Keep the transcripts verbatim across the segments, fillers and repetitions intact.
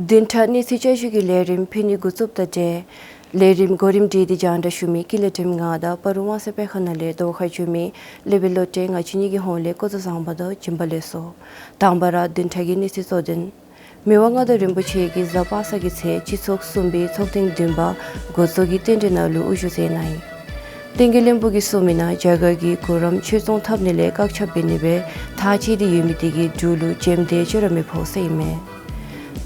བདུན་ཕྲག་གནས་ཚུལ་བསྐྱར་ཞུ་གི་ལས་རིམ་ཕུལ་ནི་འགོ་བཙུགསཔ་ད་ཏེ་ལས་རིམ་གོ་རིམ་སྒྲིག་སྟེ་རྒྱང་བསྒྲགས་ཞུ་མི་ཀུན་ལེགས་སྒྲོལམ་ང་དང་པར་རུང་དབང་གསལ་སྤེལ་ཁང་ནང་ལས་དོ་ཁ་བཅུག་མི་ལེགས་པའི་བློ་གྲོས་ང་བཅས་གཉིས་ཀྱི་ཧོངས་ལས་སྐུ་གཟུགས་བཟང་པོ་དང་བྱོན་པ་ལེགས་སོ། དང་པ་ར་བདུན་ཕྲག་གི་གནས་ཚུལ་གཙོ་དོན། མི་དབང་མངའ་བདག་རིན་པོ་ཆེ་གིས་གཟའ་པ་སངས་ཀྱི་ཚེ་སྤྱི་ཚོགས་གསུམ་པའི་ཚོགས་ཐེངས་བདུན་པ་འགོ་བཙུགས་ཀྱི་རྟེན་འབྲེལ་ནང་ལུ་དབུ་བཞུགས་མཛད་གནང་ཡི། བསྟན་རྒྱས་བློན་པོ་གིས་གསུངས་མི་ནང་རྒྱ་གར་གྱི་གུ་རམ་ཆོས་སྲུང་འཐབ་ནི་ལས་བཀག་ཆ་འབད་ནི་སྦེ་ཐག་བཅད་དེ་ཡོད་མི་དེ་གིས་འབྲུག་ལུ་རྗེས་འདེད་ཅོག་ར་མི་ཕོག་ཟེར་ཨིན་མས།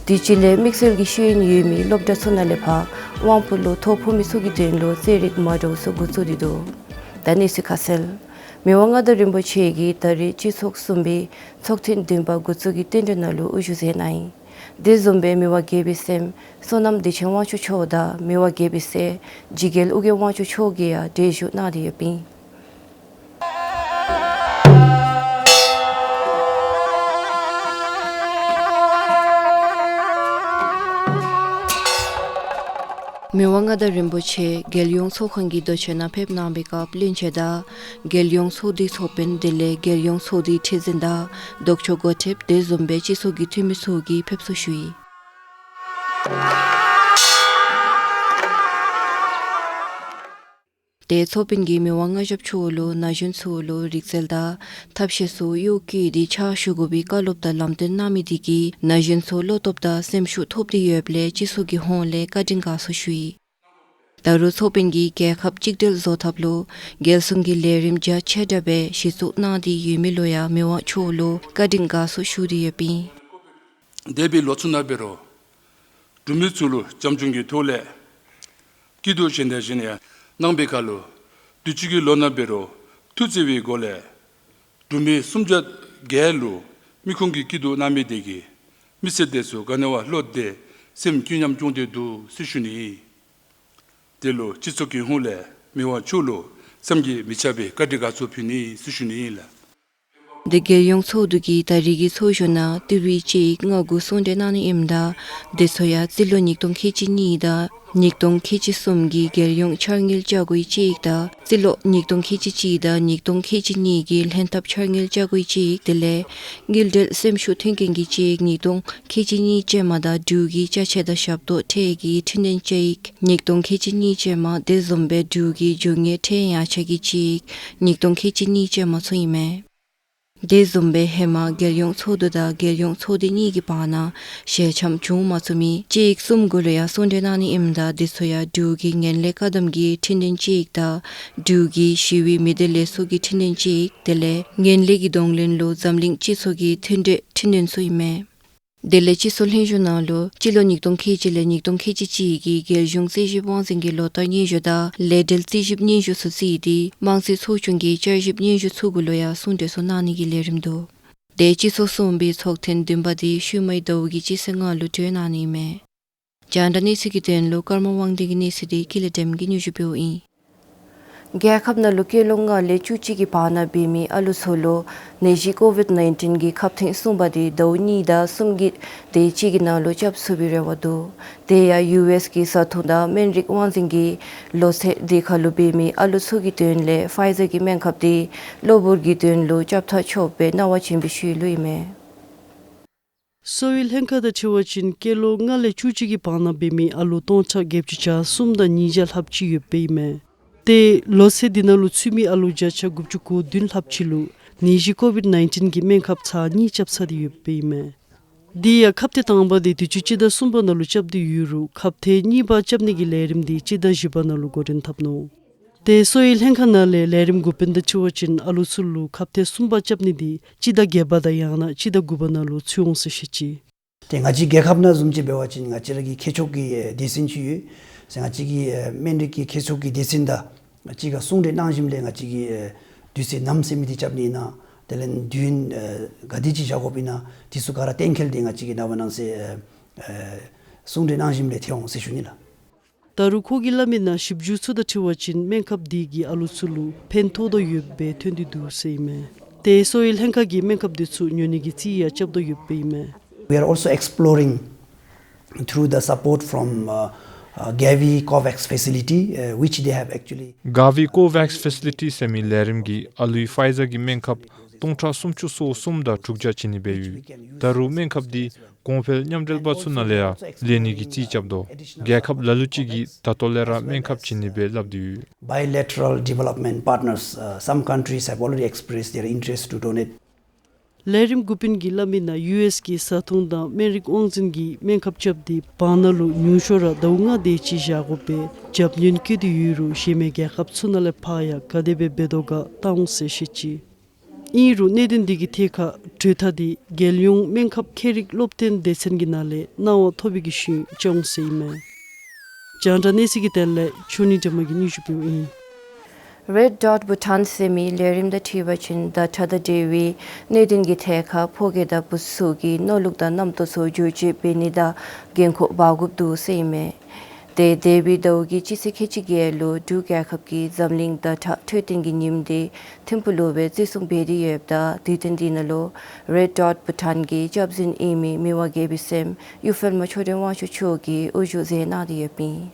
དུས་ཅི་ལས་དམིགས་བསལ་གྱི་ཤེས་ཡོན་ཡོད་མི་སློབ་གྲྭ་ཚུ་ནང་ལས་ཕར་དབང་པོ་ལུ་ཐོ་ཕོག་མི་ཚུ་གི་དོན་ལུ་རྩེད་རིགས་མ་འདྲཝ་ཚུ་འགོ་བཙུགས་ཏེ་འདུག། ད་གནས་ཚུལ་ཁ་གསལ། མི་དབང་མངའ་བདག་རིན་པོ་ཆེ་གིས་ད་རེས་སྤྱི་ཚོགས་གསུམ་པའི་ཚོགས་ཐེངས་བདུན་པ་འགོ་བཙུགས་ཀྱི་རྟེན་འབྲེལ་ནང་ལུ་དབུ་བཞུགས་མཛད་གནང་ཡི། དེ་བཟུམ་སྦེ་མི་དབང་རྒྱལ་པོའི་སྲསམོ་བསོད་ནམས་བདེ་ཆེན་དབང་ཕྱུག་མཆོག་དང་མི་དབང་རྒྱལ་པོའི་སྲས་འཇིགས་རྒྱལ་ཨོ་རྒྱན་དབང་ཕྱུག་མཆོག་གིས་ཡང་གྲལ་བཞུགས་གནང་སྟེ་ཡོདཔ་ཨིན། མི་དབང་མངའ་བདག་རིན་པོ་ཆེ་རྒྱལ་ཡོངས་ཚོགས་ཁང་གི་རྡོ་གཅལ་ནང་ཕེབས་གནང་བའི་སྐབས་བློན་ཆེན་དང་རྒྱལ་ཡོངས་ཚོགས་འདུའི་ཚོགས་དཔོན་དེ་ལས་རྒྱལ་ཡོངས་ཚོགས་འདུའི་ཁྲི་འཛིན་དང་ལྡོག་ཕྱོགས་འགོ་ཁྲིདཔ་དེ་བཟུམ་སྦེ་སྤྱི་ཚོགས་ཀྱི་འཐུས་མི་ཚུ་གིས་ཕེབས་བསུ་ཞུ་ཡི། དེ་ཚོགས་དཔོན་གྱིས་མི་དབང་མངའ་ཞབས་མཆོག་ལུ་ན་གཞོན་ཚུ་ལུ་རིག་རྩལ་དང་ཐབས་ཤེས་ཚུ་གཡོག་བཀོལ་ཏེ་ཕྱག་ཞུ་དགོ་པའི་བཀའ་སློབ་དང་ལམ་སྟོན་གནང་མི་དེ་གིས་ན་གཞོན་ཚུ་བློ་སྟོབས་དང་སེམས་ཤུགས་ཐོབ་སྟེ་ཡོདཔ་ལས་སྤྱི་ཚོགས་ཀྱི་ཧོངས་ལས་བཀའ་དྲིན་དགའ་ཚོར་ཞུ་ཡི། ད་རུང་ཚོགས་དཔོན་གྱིས་རྒྱལ་ཁབ་གཅིག་སྒྲིལ་བཟོ་ཐབས་ལུ་རྒྱལ་སྲུང་གི་ལས་རིམ་རྒྱ་ཆེ་དྲགས་སྦེ་གཞི་བཙུགས་གནང་སྟེ་ཡོད་མི་ལུ་ཡང་མི་དབང་མཆོག་ལུ་བཀའ་དྲིན་དགའ་ཚོར་ཞུ་སྟེ་ཡོདཔ་ཨིན། འདས་པའི་ལོ་ཚུ་ནང་འབད་རུང་འབྲུག་མི་ཚུ་ལུ་བྱམས་སྐྱོང་གི་ཐོག་ལས་སྐྱིད་སྡུག་གཞན་དང་གཞན་ཡང་གནང་བའི་ཁར་ལུ་དུས་ཅི་གི་ལོ་ནང་འབད་རུང་ཐུགས་བརྩེ་བའི་སྒོ་ལས་འབྲུག་མི་སུམ་བརྒྱ་བརྒྱད་ལུ་མི་ཁུངས་ཀྱི་སྐྱིད་སྡུག་གནང་མི་དེ་གིས་མི་སེར་དེ་ཚུ་ག་ནི་བ་བློ་བདེ་སེམས་སྐྱིད་ཉམས་སྐྱོང་སྟེ་འདུག་ཟེར་ཞུ་ནི་ཨིན། དེ་ལུ་སྤྱི་ཚོགས་ཀྱི་ཧོངས་ལས་མི་དབང་མཆོག་ལུ་བསམ་གྱིས་མི་ཁྱབ་པའི་བཀའ་དྲིན་དགའ་ཚོར་ཕུལ་ནི་ཟེར་ཞུ་ནི་ཨིན་ལགས། དེ་རྒྱལ་ཡོངས་ཚོགས་འདུ་གིས་ད་རིས་ཀྱི་ཚོགས་བཞུགས་ནང་ཏི་རུའི་དཔྱད་ཡིག་ལྔ་དགུ་གསུང་གྲོས་གནང་ནི་ཨིནམ་ད་དེ་ཚུ་ཡང་རྩིས་ལོ་ཉིས་སྟོང་ཁལ་གཅིག་གཉིས་དང་ཉིས་སྟོང་ཁལ་གཅིག་གསུམ་གྱི་རྒྱལ་ཡོངས་འཆར་དངུལ་བྱ་སྒོའི་དཔྱད་ཡིག་དང་རྩིས་ལོ་ཉིས་སྟོང་ཁལ་གཅིག་གཅིག་དང་ཉིས་སྟོང་ཁལ་གཅིག་གཉིས་ཀྱི་ལྷན་ཐབས་འཆར་དངུལ་བྱ་སྒོའི་དཔྱད་ཡིག་དེ་ལས་དངུལ་འབྲེལ་སེམས་ཤུགས་མཐུན་རྐྱེན་གྱི་དཔྱད་ཡིག་ཉིས་སྟོང་ཁལ་གཅིག་གཉིས་ཅན་མ་དང་འབྲུག་གི་ཅ་ཆས་དང་ཞབས་ཏོག་ཁྲལ་གྱི་འཕྲི་སྣོན་དཔྱད་ཡིག་ཉིས་སྟོང་ཁལ་གཅིག་གཉིས་ཅན་མ་དེ་བཟུམ་སྦེ་འབྲུག་གི་རྒྱུ་དངོས་ཁྲལ་ཡངས་ཆག་གི་དཔྱད་ཡིག་ཉིས་སྟོང་ཁལ་གཅིག་གཉིས་ཅན་མ་ཚུ་ཨིན་མས། དེ་བཟུམ་སྦེ་ཧེ་མ་རྒྱལ་ཡོངས་ཚོགས་འདུ་དང་རྒྱལ་ཡོངས་ཚོགས་སྡེ་གཉིས་ཀྱི་བར་ན་ཞལ་འཆམ་བྱུང་མ་ཚུགས་མི་དཔྱད་ཡིག་གསུམ་གུ་ལུ་ཡང་གསུང་གྲོས་གནང་ནི་ཨིནམ་ད་དེ་ཚུ་ཡང་འབྲུག་གི་ངན་ལྷད་བཀག་སྡོམ་གྱི་འཕྲི་སྣོན་དཔྱད་ཡིག་དང་འབྲུག་གི་ཞི་བའི་མི་སྡེ་ལས་ཚོགས་ཀྱི་འཕྲི་སྣོན་དཔྱད་ཡིག་དེ་ལས་ངན་ལྷད་ཀྱི་གདོང་ལེན་ལུ་འཛམ་གླིང་སྤྱི་ཚོགས་ཀྱི་མཐུན་གྲོས་འཕྲི་སྣོན་ཚུ་ཨིན་མས། དེ་ལས་སྤྱི་ཚོགས་ལྷན་བཞུགས་ནང་ལུ་སྤྱི་ལོ་ཉིས་སྟོང་ཁལ་གཅིག་ལས་ཉིས་སྟོང་ཁལ་གཅིག་གཅིག་གི་རྒྱལ་གཞུང་རྩིས་ཞིབ་དབང་འཛིན་གྱི་ལོ་བསྟར་སྙན་ཞུ་དང་ལས་འབྲེལ་རྩིས་ཞིབ་སྙན་ཞུ་ཚུ་བརྩིས་ཏེ་དམངས་རྩིས་ཚོགས་ཆུང་གི་བསྐྱར་ཞིབ་སྙན་ཞུ་ཚུ་གུ་ལུ་ཡང་གསུང་གྲོས་ཚུ་གནང་ནི་གི་ལས་རིམ་འདུག། དེ་སྤྱི་ཚོགས་གསུམ་པའི་ཚོགས་ཐེངས་བདུན་པ་དེ་ཤུལ་མའི་ཟླཝ་གི་སྤྱི་ཚེས་ལྔ་ལུ་གྲོལ་གནང་ནི་ཨིན་མས། རྒྱང་བསྒྲགས་གནས་ཚུལ་གྱི་དོན་ལུ་ཀརྨ་དབང་འདུས་ཀྱི་གནས་ཚུལ་དེ་ཀུན་ལེགས་སྒྲོལམ་གིས་སྙན་ཞུ་འབདཝ་ཨིན། རྒྱལ་ཁབ་ནང་ལུ་སྐྱེས་ལོ་ལྔ་ལས་བཅུ་གཅིག་གི་བར་ན་འབད་མི་ཨ་ལུ་ཚུ་ལུ་ནད་གཞི་ཀོ་ཝིཌ་ནའིན་ཊིན་གྱི་ཁབ་ཐེངས་གསུམ་པ་དེ་ཟླཝ་གཉིས་དང་གསུམ་གྱི་དེ་ཅིག་གི་ནང་ལུ་རྐྱབ་ཚུགས་པའི་རེ་བ་འདུག། དེ་ཡང་ཡུ་ཨེསི་གི་བཟའ་འཐུང་དང་སྨན་རིགས་དབང་འཛིན་གྱིས་ལོ་ཚད་དེ་ཁར་ལུ་འབད་མི་ཨ་ལུ་ཚུ་གི་དོན་ལས་ཕའི་ཛར་གྱི་སྨན་ཁབ་དེ་གློ་བུར་གྱི་དོན་ལུ་རྐྱབ་ཐག་ཆོད་པའི་གནང་བ་བྱིན་པའི་ཤུལ་ལུ་ཨིན་མས། གསོ་བའི་ལྷན་ཁག་དང་འཁྲིལ་བ་ཅིན་སྐྱེས་ལོ་ལྔ་ལས་བཅུ་གཅིག་གི་བར་ན་འབད་མི་ཨ་ལུ་སྟོང་ཕྲག་བརྒྱད་ཅུ་གྱ་གསུམ་དང་ཉིས་བརྒྱ་ལྷགཔ་ཅིག་ཡོདཔ་ཨིན་མས། ཏེ་ལོ་ཚད་འདི་ནང་ལུ་ཚུད་མི་ཨ་ལུ་བརྒྱ་ཆ་དགུ་བཅུ་གོ་བདུན་ལྷགཔ་ཅིག་ལུ་ནད་གཞི་ཀོ་ཝིཌ་ནའིན་ཊིན་གྱི་སྨན་ཁབ་ཚར་གཉིས་རྐྱབ་ཚར་ཏེ་ཡོདཔ་ཨིན་མས། དེ་ཡང་ཁབ་ཐེངས་དང་པ་དེ་དུས་ཅི་སྤྱི་ཟླ་གསུམ་པ་ནང་ལུ་རྐྱབ་སྟེ་ཡོད་རུང་ཁབ་ཐེངས་གཉིས་པ་རྐྱབ་ནི་གི་ལས་རིམ་དེ་སྤྱི་ཟླ་བཞི་པ་ནང་ལུ་འགོ་འདྲེན་འཐབ་ནུག། ཏེ་གསོ་བའི་ལྷན་ཁག་ནང་ལས་ལས་རིམ་འགོ་དཔོན་དང་འཁྲིལ་བ་ཅིན་ཨ་ལུ་ཚུ་ལུ་ཁབ་ཐེངས་གསུམ་པ་རྐྱབ་ནི་དེ་སྤྱི་ཟླ་བརྒྱད་པ་དང་ཡང་ན་སྤྱི་ཟླ་དགུ་པ་ནང་ལུ་ཚུད་འོང་ཟེར་བཤད་ཅི། ཏེ་ང་བཅས་རྒྱལ་ཁབ་ནང་བཟུམ་ཅིག་འབད་བ་ཅིན་ང་བཅས་ར་གི་ཁྱད་མཆོག་གི་ཨེ་སྡེ་ཚན་ཅིག་ཡོད། ཟེར་ང་བཅས་ཀྱི་ཨེ་སྨན་རིགས་ཀྱི་ཁྱད་མཆོག་གི་སྡེ་ཚན་དང་གཅིག་ཁར་གསུང་གྲོས་གནང་ཞིནམ་ལས་ང་བཅས་ཀྱི་ཨེ་དུས་ཚོད་ནམ་ཟེར་མི་དེ་རྐྱབ་ནི་ཨིན་ན་དེ་ལས་དུས་ཡུན་ཨེ་ག་དེ་ཅིག་བཞག་དགོཔ་ཨིན་ན་དེ་ཚུ་ག་ར་གཏན་འཁེལ་ཏེ་ང་བཅས་ཀྱིས་ནངས་པ་གནངས་ཚེ་ཨེ་ཨེ་གསུང་གྲོས་གནང་ཞིནམ་ལས་ཐོན་འོང་ཟེར་ཞུ་ནི་ལགས། ད་རུང་ཁོ་གིས་སླབ་མིའི་ནང་ཞིབ་འཇུག་ཚུ་དང་འཁྲིལ་བ་ཅིན་སྨན་ཁབ་དེ་གིས་ཨ་ལུ་ཚུ་ལུ་ཕན་ཐོགས་དོ་ཡོདཔ་སྦེ་ཐོན་ཏེ་འདུག་ཟེར་ཨིན་མས། ཏེ་གསོ་བའི་ལྷན་ཁག་གིས་སྨན་ཁབ་དེ་ཚུ་ཉོ་ནི་གི་རྩིས་ཡང་རྐྱབ་དོ་ཡོདཔ་ཨིན་མས། We are also exploring through the support from uh, uh, Gavi COVAX facility, uh, which they have actually. Gavi COVAX facility ཟེར་མི་ལས་རིམ་གྱིས་ཨ་ལུའི་ཕའི་ཛར་གྱི་སྨན་ཁབ་སྟོང་ཕྲག་སུམ་ཅུ་སོ་གསུམ་དང་དྲུག་བརྒྱ་བྱིན་ནི་སྦེ་ཡོད། ད་རུང་སྨན་ཁབ་དེ་ གོང་འཕེལ་མཉམ་འབྲེལ་པ་ཚུ་ནང་ལས་ཡང་ལེན་ནི་གི་རྩིས་རྐྱབ་དོ། རྒྱལ་ཁབ་ལ་ལུ་ཅིག་གིས་ད་ལྟོ་ལས་ར་སྨན་ཁབ་བྱིན་ནི་སྦེ་སླབ་སྟེ་ཡོད། Bilateral development partners, uh, some countries have already expressed their interest to donate. ལས་རིམ་འགོ་དཔོན་གྱིས་སླབ་མི་ནང་ཡུ་ཨེསི་གི་བཟའ་འཐུང་དང་སྨན་རིགས་དབང་འཛིན་གྱིས་སྨན་ཁབ་རྐྱབ་སྟེ་བར་ན་ལུ་ཉུང་ཤོས་ར་ཟླཝ་ལྔ་དེ་ཅིག་བཞག་དགོ་པའི་རྒྱབ་སྣོན་བཀོད་དེ་ཡོད་རུང་གཞན་མི་རྒྱལ་ཁབ་ཚུ་ནང་ལས་ཕར་ཡང་ག་དེ་སྦེ་འབད་དོ་ག་བལྟ་འོང་ཟེར་བཤད་ཅི། ཨིན་རུང་གནད་དོན་འདི་གི་ཐད་ཁར་གྲོས་ཐག་འདི་རྒྱལ་ཡོངས་སྨན་ཁབ་མཁས་རིག་སློབ་སྟོན་སྡེ་ཚན་གྱི་ནང་ལས་གནང་བ་ཐོབ་པའི་གི་ཤུལ་བཅར་འོང་ཟེར་ཨིན་མས། རྒྱང་བསྒྲགས་གནས་ཚུལ་གྱི་དོན་ལས་ཆོས་ཉིད་སྒྲོལ་མ་གིས་སྙན་ཞུ་འབདཝ་ཨིན། Red Dot Bhutan ཟེར་མི་ལས་རིམ་དང་འཁྲིལ་བ་ཅིན་ཟླ་ཁྲག་དང་འབྲེལ་བའི་གནད་དོན་གྱི་ཐད་ཁར་ཕོ་སྐྱེས་དང་བུ་ཚུ་གི་མནོ་ལུགས་དང་རྣམ་རྟོག་ཚུ་བསྒྱུར་བཅོས་འབད་ནི་དང་འགན་ཁུར་འབག་དགོཔ་འདུག་ཟེར་ཨིན་མས། ཏེ་འདས་པའི་ཟླཝ་གི་སྤྱི་ཚེས་ཁལ་གཅིག་བརྒྱད་ལུ་འབྲུག་རྒྱལ་ཁབ་ཀྱིས་འཛམ་གླིང་ཟླ་ཁྲག་འཕྲོད་བསྟེན་གྱི་ཉིནམ་འདི་ཐིམ་ཕུག་ལུ་སྦེ་བརྩི་སྲུང་འབད་དེ་ཡོདཔ་ད་དུས་སྟོན་འདི་ནང་ལུ་Red Dot Bhutan གི་སྐྱབས་འཛིན་ཨིན་མི་མི་དབང་རྒྱལ་པོའི་སྲསམོ་གཡུ་འཕེལ་མ་ཆོས་སྒྲོན་དབང་ཕྱུག་མཆོག་གིས་དབུ་བཞུགས་མཛད་གནང་སྟེ་ཡོདཔ་ཨིན།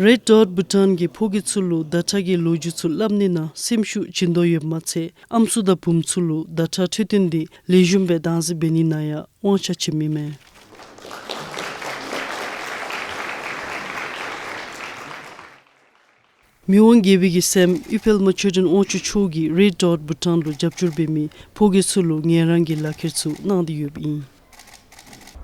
Red Dot Bhutan གིས་ཕོ་སྐྱེས་ཚུ་ལུ་ཟླ་ཁྲག་གི་ལོ་རྒྱུས་ཚུ་སླབ་ནི་ནང་སེམས་ཤུགས་བྱིན་དོ་ཡོདཔ་མ་ཚད་ཨམ་སྲུ་དང་བུམོ་ཚུ་ལུ་ཟླ་ཁྲག་འཕྲོད་བསྟེན་འདི་ལེགས་ཤོམ་སྦེ་བདག་འཛིན་འབད་ནི་ནང་ཡང་དབང་ཆ་བྱིནམ་ཨིན་མས། མི་དབང་རྒྱལ་པོའི་གི་སྲསམོ་གཡུ་འཕེལ་མ་ཆོས་སྒྲོན་དབང་ཕྱུག་མཆོག་གིས་Red Dot Bhutan ལུ་རྒྱབ་སྐྱོར་འབད་མི་ཕོ་སྐྱེས་ཚུ་ལུ་ངལ་རངས་ཀྱི་ལག་ཁྱེར་ཚུ་གནང་སྟེ་ཡོདཔ་ཨིན།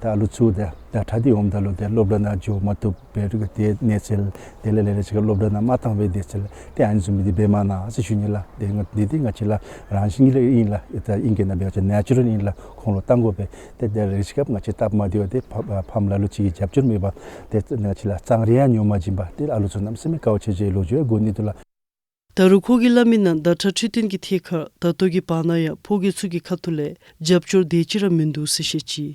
ད་ཨ་ལུ་ཚུ་ད་ད་ཁྲག་འདི་འོངམ་ད་ལུ་ཏེ་སློབ་གྲྭ་ནང་འགྱོ་མ་བཏུབ་པའི་རིགས་ཏེ་གནས་ཚུལ་དེ་ལས་ལས་རེ་ཅིག་སློབ་གྲྭ་ནང་མ་བཏང་བའི་དེ་ཚུ་ཏེ་ཨ་ནི་བཟུམ་མའི་འདི་འབད་མ་གནང་ཟེར་ཞུ་ནི་ལགས། ཏེ་ང་འདི་འདི་ང་བཅས་ར་རང་བཞིན་གྱིས་ལས་ཨིན་ལགས། ད་ཨིང་སྐད་ནང་འབད་བ་ཅིན་ནེ་ཅུ་རཱལ་ཨིན་ལགས། ཁོང་ལུ་བཏང་དགོ་པས། ཏེ་དེ་རེ་ཅིག་སྐབས་ང་བཅས་སྟབས་མ་བདེཝ་ཏེ་ཕམ་ཕམ་ལ་ལུ་ཅིག་གིས་རྒྱབ་སྐྱོར་མེད་པར་ཏེ་ང་བཅས་ར་གཙང་རིས་ཡང་ཉོ་མ་བྱིན་པར་ཏེ་ཨ་ལུ་ཚུ་གནམ་མེད་ས་མེད་དཀའཝ་སྤྱད་སྤྱད་ལོ་རྒྱུས་ཡང་གོ་ནི་འདུག་ལགས། ད་རུང་ཁོ་གིས་སླབ་མི་ནང་ཟླ་ཁྲག་འཕྲོད་བསྟེན་གྱི་ཐད་ཁར་ད་ལྟོ་གི་བར་ན་ཡང་ཕོ་སྐྱེས་ཚུ་གི་ཁ་ཐུག་ལས་རྒྱབ་སྐྱོར་དེ་ཅིག་ར་མིན་འདུག་ཟེར་བཤད་ཅི།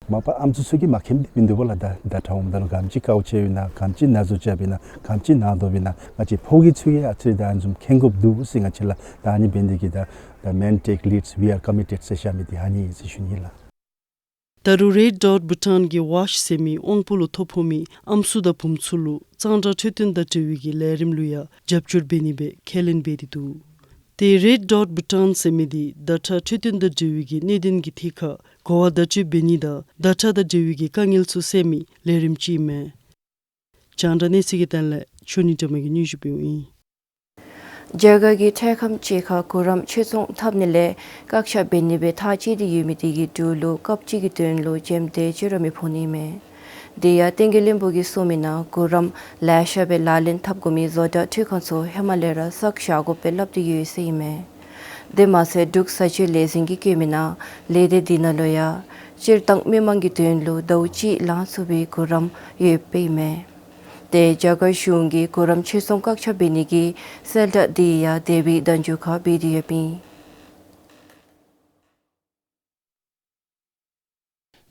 མ་པ་ཨམ་སྲུ་ཚུ་གིས་མ་མཁྱེནམ་འདི་མིན་འདུག་པ་ལགས། ད་ད་ཁྲག་འོངམ་ད་ལུ་ག་དེམ་ཅིག་དཀའཝ་སྤྱད་ཡོད་ན་ག་དེམ་ཅིག་ན་ཟུག་རྐྱབ་ཡོད་ན་ག་དེམ་ཅིག་ན་དོ་ཡོད་ན་ང་བཅས་ཕོ་སྐྱེས་ཚུ་གིས་ཨ་ཙི་ད་ཨ་ནི་བཟུམ་མཁྱེན་དགོཔ་འདུག་ཟེར་ང་བཅས་ལགས། ད་ཨ་ནི་འབད་ནི་འདི་གིས་ད་ད་Men Take Leads, We Are Committed ཟེར་བཤད་མི་འདི་ཨ་ནི་ཨིན་ཟེར་ཞུ་ནི་ལགས། ད་རུང་Red Dot Bhutan གི་ཝཱཤ་ཟེར་མི་དབང་པོ་ལུ་ཐོ་ཕོག་མི་ཨམ་སྲུ་དང་བུམོ་ཚུ་ལུ་གཙང་སྦྲ་འཕྲོད་བསྟེན་དང་འབྲེལ་བའི་གི་ལས་རིམ་ལུ་ཡང་རྒྱབ་སྐྱོར་འབད་ནི་སྦེ་ཁས་ལེན་འབད་དེ་འདུག། ཏེ་Red Dot Bhutan ཟེར་མི་འདི་ཟླ་ཁྲག་འཕྲོད་བསྟེན་དང་འབྲེལ་བའི་གི་གནད་དོན་གྱི་ཐད་ཁར་གོ་བ་བརྡ་སྤྲོད་འབད་ནི་དང་ཟླ་ཁྲག་དང་འབྲེལ་བའི་གི་དཀའ་ངལ་ཚུ་སེལ་མི་ལས་རིམ་ཅིག་ཨིན་མས། རྒྱང་བསྒྲགས་གནས་ཚུལ་གྱི་དོན་ལས་ཆོས་ཉིད་སྒྲོལ་མ་གིས་སྙན་ཞུ་འབདཝ་ཨིན། རྒྱ་གར་གྱི་འཕྲལ་ཁམས་ཅིག་ཁར་གུ་རམ་ཕྱིར་ཚོང་འཐབ་ནི་ལས་བཀག་ཆ་འབད་ནི་སྦེ་ཐག་བཅད་དེ་ཡོད་མི་དེ་གིས་འབྲུག་ལུ་སྐབས་ཅིག་གི་དོན་ལུ་འཇམ་ཏོང་ཏོ་ཅིག་ར་མི་ཕོག་ནི་མས། དེ་ཡང་བསྟན་རྒྱས་བློན་པོ་གིས་གསུངས་མི་ནང་གུ་རམ་ལེ་ཤ་སྦེ་ལག་ལེན་འཐབ་དགོ་མི་བཟོ་གྲྭ་འཕྲུལ་ཁང་ཚུ་ཧེ་མ་ལས་ར་བསགས་བཞག་དགོཔ་སྦེ་སླབ་སྟེ་ཡོད་ཟེར་ཨིན་མས། དེ་མ་ཚད་འབྲུག་བཟའ་སྤྱོད་ལས་འཛིན་གྱིས་བཀོད་མི་ནང་ལས་སྡེ་འདི་ནང་ལུ་ཡང་སྤྱིར་བཏང་མི་མང་གི་དོན་ལུ་ཟླཝ་གཅིག་ལང་ཚུགས་པའི་གུ་རམ་ཡོདཔ་ཨིན་མས། ཏེ་རྒྱ་གར་གཞུང་གིས་གུ་རམ་ཕྱིར་ཚོང་བཀག་ཆ་འབད་ནི་གི་གསལ་བསྒྲགས་དེ་ཡང་འདས་པའི་ཟླ་མཇུག་ཁར་འབད་དེ་ཡོདཔ་ཨིན།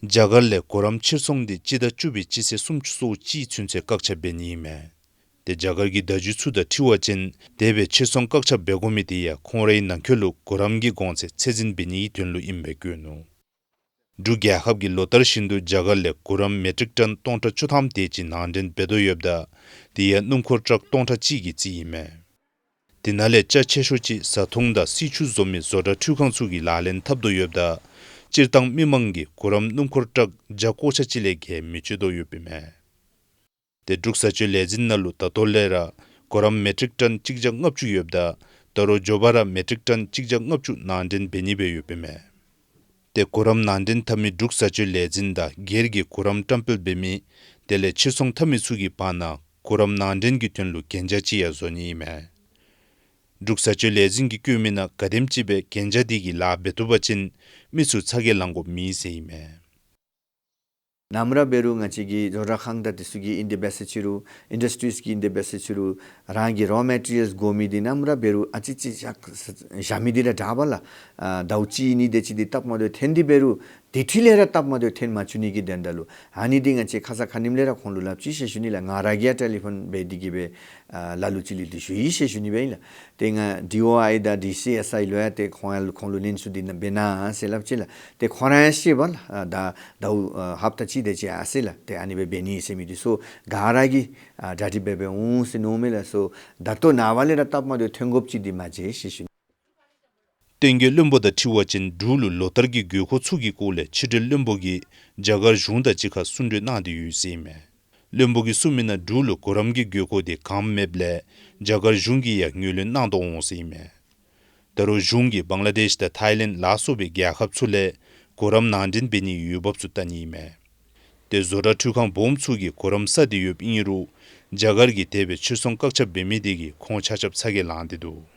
རྒྱ་གར་ལས་གུ་རམ་ཕྱིར་ཚོང་འདི་སྤྱི་ཟླ་བཅུ་པའི་སྤྱི་ཚེས་སུམ་ཅུ་སོ་གཅིག་ཚུན་ཚོད་བཀག་ཆ་འབད་ནི་ཨིན་མས། ཏེ་རྒྱ་གར་གྱི་བརྡ་བརྒྱུད་ཚུ་དང་འཁྲིལ་བ་ཅིན་དེ་སྦེ་ཕྱིར་ཚོང་བཀག་ཆ་འབད་དགོ་མི་དེ་ཡང་ཁོང་རའི་ནང་འཁོད་ལུ་གུ་རམ་གྱི་གོང་ཚད་ཚད་འཛིན་འབད་ནིའི་དོན་ལུ་ཨིནམ་སྦེ་བཀོད་ནུག། འབྲུག་རྒྱལ་ཁབ་ཀྱིས་ལོ་ལྟར་བཞིན་དུ་རྒྱ་གར་ལས་གུ་རམ་མེ་ཊིག་ཊོན་སྟོང་ཕྲག་བཅུ་ཐམ་དེ་ཅིག་ནང་འདྲེན་འབད་དོ་ཡོདཔ་ད་དེ་ཡང་སྣུམ་འཁོར་ཊག་སྟོང་ཕྲག་གཅིག་གི་རྩིས་ཨིན་མས། དེ་ནང་ལས་རྒྱ་ཆེ་ཤོས་ཅིག་བཟའ་འཐུང་དང་སིལ་ཆུ་བཟོ་མི་བཟོ་གྲྭ་འཕྲུལ་ཁང་ཚུ་གི་ལག་ལེན་འཐབ་དོ་ཡོདཔ་ད་སྤྱིར་བཏང་མི་མང་གིས་གུ་རམ་སྣུམ་འཁོར་ཊག་བརྒྱ་སྐོར་ཆ་ཅིག་ལས་བརྒལ་མི་སྤྱོད་དོ་ཡོདཔ་ཨིན་མས། ཏེ་འབྲུག་བཟའ་སྤྱོད་ལས་འཛིན་ནང་ལུ་ད་ལྟོ་ལས་ར་གུ་རམ་མེ་ཊིག་ཊོན་གཅིག་བརྒྱ་ལྔ་བཅུ་ཡོདཔ་ད་ད་རུང་མགྱོགས་པ་ར་མེ་ཊིག་ཊོན་གཅིག་བརྒྱ་ལྔ་བཅུ་ནང་འདྲེན་འབད་ནི་སྦེ་ཡོདཔ་ཨིན་མས། ཏེ་གུ་རམ་ནང་འདྲེན་འཐབ་མི་འབྲུག་བཟའ་སྤྱོད་ལས་འཛིན་དང་སྒེར་གྱི་གུ་རམ་བཀྲམ་སྤེལ་འབད་མི་དེ་ལས་ཕྱིར་ཚོང་འཐབ་མི་ཚུ་གི་བར་ན་གུ་རམ་ནང་འདྲེན་གྱི་དོན་ལུ་གན་རྒྱ་ཅིག་ཡང་བཟོ་ནི་ཨིན་མས། འབྲུག་བཟའ་སྤྱོད་ལས་འཛིན་གྱིས་བཀོད་མི་ནང་ག་དེམ་ཅིག་སྦེ་གན་རྒྱ་དེ་གི་ལཱ་འབད་བཏུབ་པ་ཅིན་མི་ཚུ་ཚ་གྱང་ལང་དགོཔ་མེད་ཟེར་ཨིན་མས། ནམ་ར་འབད་རུང་ང་བཅས་ཀྱི་བཟོ་གྲྭ་ཁང་དང་དེ་ཚུ་གི་ཨིན་ཏེ་འབད་ས་ཅིག་རུང་ཨིན་ཌསི་ཊི་རིསི་གི་ཨིན་ཏེ་འབད་ས་ཅིག་རུང་རང་གི་རོ་མེ་ཊི་རི་ཡལསི་དགོ་མི་འདི་ནམ་ར་འབད་རུང་ཨ་ཙི་ཅིག་བཞག་བཞག་མི་འདི་ར་དྲག་པས་ལགས། ཨ་ཟླཝ་གཅིག་གཉིས་དེ་ཅིག་འདི་སྟབས་མ་བདེཝ་ཐོན་ཏེ་འབད་རུང་དེ་འཕྲོ་ལས་ར་སྟབས་མ་བདེཝ་ཐོན་མ་བཅུག་ནི་གི་དོན་དག་ལུ་ཨ་ནི་འདི་ང་བཅས་ཁ་ཙ་ཁ་ཉིནམ་ལས་ར་ཁོང་ལུ་སླབ་ཅི་ཟེར་ཞུ་ནི་ལགས། ང་ར་གིས་ཡང་ཊེ་ལི་ཕོན་འབད་དེ་གིས་སྦེ་ཨ་ལ་ལུ་ཅིག་ལུ་འདི་ཞུ་ཡི་ཟེར་ཞུ་ནི་སྦེ་ཨིན་ལགས། ཏེ་ང་ཌི་ཨོ་ཨའི་དང་ཌི་སི་ཨེསི་ཨའི་ལུ་ཡང་ཏེ་ཁོང་ཡང་ཁོང་ལུ་ལན་ཚུ་འདི་ནང་འབད་གནང་ཟེར་སླབ་ཅི་ལགས། ཏེ་ཁོང་ར་ཡང་ཤེས་པས་ལགས། ཨ་ད་ཟླཝ་ཨ་ཧབ་ཏ་གཅིག་དེ་ཅིག་ཨ་ཟེར་ལགས། ཏེ་ཨ་ནི་སྦེ་འབད་ནི་ཟེར་མི་འདི་ཚུ་ག་ར་གིས་ཨ་གྲ་སྒྲིག་འབད་འབདཝ་འོང་ཟེར་མནོཝ་མས་ལགས། སོ་ད་ལྟོ་ནངས་པ་ལས་ར་སྟབས་མ་བདེཝ་ཐོན་དགོཔ་ཅིག་འདི་མ་མཇལ་ཟེར་ཞུ་ནི། བསྟན་རྒྱས་བློན་པོ་དང་འཁྲིལ་བ་ཅིན་འབྲུག་ལུ་ལོ་ལྟར་གྱི་དགོས་མཁོ་ཚུ་གི་སྐོར་ལས་ཕྱི་འབྲེལ་བློན་པོ་གིས་རྒྱ་གར་གཞུང་དང་གཅིག་ཁར་གསུང་གྲོས་གནང་སྟེ་ཡོད་ཟེར་ཨིན་མས། བློན་པོ་གིས་གསུངས་མི་ནང་འབྲུག་ལུ་གུ་རམ་གྱི་དགོས་མཁོ་དེ་གངམ་མེདཔ་ལས་རྒྱ་གར་གཞུང་གིས་ཡང་ངོས་ལེན་གནང་དོ་འོང་ཟེར་ཨིན་མས། ད་རུང་གཞུང་གིས་བང་ལ་དེཤ་དང་ཐཱའི་ལེནཌ་ལ་སོགས་པའི་རྒྱལ་ཁབ་ཚུ་ལས་གུ་རམ་ནང་འདྲེན་འབད་ནིའི་འོས་འབབ་ཚུ་བལྟ་ནི་ཨིན་མས། ཏེ་བཟོ་གྲྭ་འཕྲུལ་ཁང་སྦོམ་ཚུ་གིས་གུ་རམ་བསགས་ཏེ་ཡོདཔ་ཨིན་རུང་རྒྱ་གར་གྱིས་དེ་སྦེ་ཕྱིར་ཚོང་བཀག་ཆ་འབད་མི་དེ་གིས་ཁོང་ཆ་ཁྱབ་ཚ་གྱང་ལང་སྟེ་འདུག།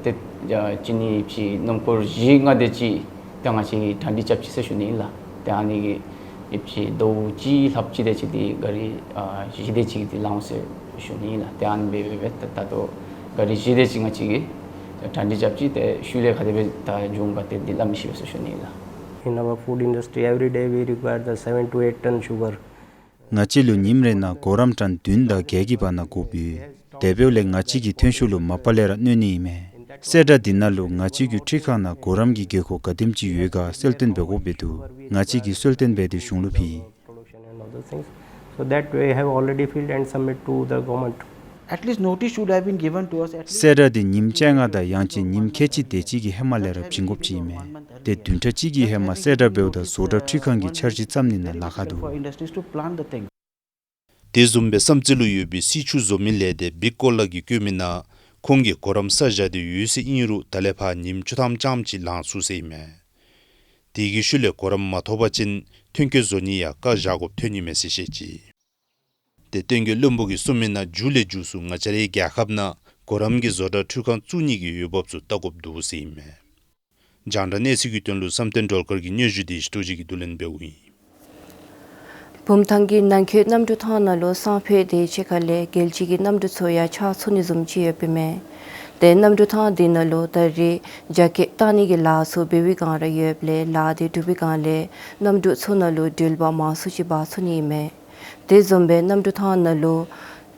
ཏེ་ཅི་ནི་ཅིག་སྣུམ་འཁོར་བཞི་ལྔ་དེ་ཅིག་ཏེ་ང་བཅས་ཀྱིས་གྲ་སྒྲིག་རྐྱབ་ཅི་ཟེར་ཞུ་ནི་ཨིན་ལགས། ཏེ་ཨ་ནི་གི་ཅིག་ཟླཝ་གཅིག་ལྷགཔ་ཅིག་དེ་ཅིག་འདི་གཱ་རི་ཨ་བཞི་དེ་ཅིག་འདི་ལང་ཟེར་ཞུ་ནི་ཨིན་ལགས། ཏེ་ཨ་ནི་སྦེ་སྦེ་ད་ད་ལྟོ་གཱ་རི་བཞི་དེ་ཅིག་ང་བཅས་ཀྱིས་གྲ་སྒྲིག་རྐྱབ་ཅི། ཏེ་ཤུལ་ལས་ག་དེ་སྦེ་ད་འབྱུང་ག་དེ་འདི་སླབ་མི་ཤེས་པས་ཟེར་ཞུ་ནི་ཨིན་ལགས། In our food industry, every day we require the seven to eight ton sugar. ང་བཅས་ལུ་ཉིནམ་རེ་ནང་གུ་རམ་ཊཱན་བདུན་དང་བརྒྱད་ཀྱི་བར་ན་དགོཔ་ཡོད། དེ་འབདཝ་ལས་ང་བཅས་ཀྱི་ཐོན་ཤུགས་ལུ་མ་པ་ལས་ར་གནོད་ནི་ཨིན་མས། གསལ་བསྒྲགས་འདི་ནང་ལུ་ང་བཅས་ཀྱི་འཕྲུལ་ཁང་ནང་གུ་རམ་གྱི་དགོས་མཁོ་ག་དེམ་ཅིག་ཡོད་ག་གསལ་སྟོན་འབད་དགོཔ་སྦེ་འདུག། ང་བཅས་ཀྱིས་གསལ་སྟོན་འབད་དེ་གཞུང་ལུ་ཕུལ་ཡི། Production and other things. So that we have already filled and submit to the government. At least notice should have been given to us at least. གསལ་བསྒྲགས་འདི་ཉིནམ་བཅོ་ལྔ་དང་ཡང་ཅིན་ཉིནམ་ཁལ་གཅིག་དེ་ཅིག་གི་ཧེ་མ་ལས་ར་བྱིན་དགོཔ་ཅིག་ཨིན་མས། ཏེ་བདུན་ཕྲག་གཅིག་གི་ཧེ་མ་གསལ་བསྒྲགས་འབདཝ་ད་བཟོ་གྲྭ་འཕྲུལ་ཁང་གིས་འཆར་གཞི་བརྩམ་ནི་ནང་ལཱ་ཁག་འདུག། For industries to plan the thing. དེ་བཟུམ་སྦེ་བསམ་རྩེ་ལུ་ཡོད་པའི་སྲིད་ཅུང་བཟོ་མི་ལས་སྡེ་བིག་ཀོ་ལགས་ཀྱིས་བཀོད་མི་ནང་ཁོང་གིས་གུ་རམ་བསགས་བཞག་སྟེ་ཡོད་ཟེར་ཨིན་རུང་ད་ལས་ཕར་ཉིནམ་བཅུ་ཐམ་ཙམ་ཅིག་ལང་ཚུགས་ཟེར་ཨིན་མས། དེ་གི་ཤུལ་ལས་གུ་རམ་མ་ཐོབ་པ་ཅིན་ཐོན་སྐྱེད་བཟོ་ནི་ཡང་བཀག་བཞག་དགོཔ་ཐོན་ནི་མས་ཟེར་བཤད་ཅི། ཏེ་བསྟན་རྒྱས་བློན་པོ་གིས་གསུངས་མི་ནང་མཇུག་ལས་མཇུག་སུ་ང་བཅས་རའི་རྒྱལ་ཁབ་ནང་གུ་རམ་གྱི་བཟོ་གྲྭ་འཕྲུལ་ཁང་བཙུགས་ནི་གི་འོས་འབབ་ཚུ་བལྟ་དགོཔ་འདུག་ཟེར་ཨིན་མས། རྒྱང་བསྒྲགས་གནས་ཚུལ་གྱི་དོན་ལུ་བསམ་གཏན་སྒྲོལ་དཀར་གྱི་སྙན་ཞུ་དེ་ཞི་ཏོ་ཅིག་གིས་བསྡུ་ལེན་འབདཝ་ཨིན། བུམ་ཐང་གི་ནང་འཁོད་གནམ་གྲུ་ཐང་ནང་ལུ་སང་ཕོད་དེ་ཅིག་ཁ་ལས་རྒྱལ་སྤྱི་གི་གནམ་གྲུ་ཚུ་ཡང་ཆ་ཚུད་ནི་བཟུམ་ཅིག་ཡོདཔ་ཨིན་མས། ཏེ་གནམ་གྲུ་ཐང་འདི་ནང་ལུ་ད་རེས་རྒྱ་སྐྱེད་བཏང་ནི་གི་ལཱ་ཚུ་འབད་བའི་སྒང་ར་ཡོདཔ་ལས་ལཱ་དེ་གྲུབ་པའི་སྒང་ལས་གནམ་གྲུ་ཚུ་ནང་ལུ་འགྲུལ་པ་མང་སུ་ཅིག་འབག་ཚུགས་ནི་ཨིན་མས། དེ་བཟུམ་སྦེ་གནམ་གྲུ་ཐང་ནང་ལུ་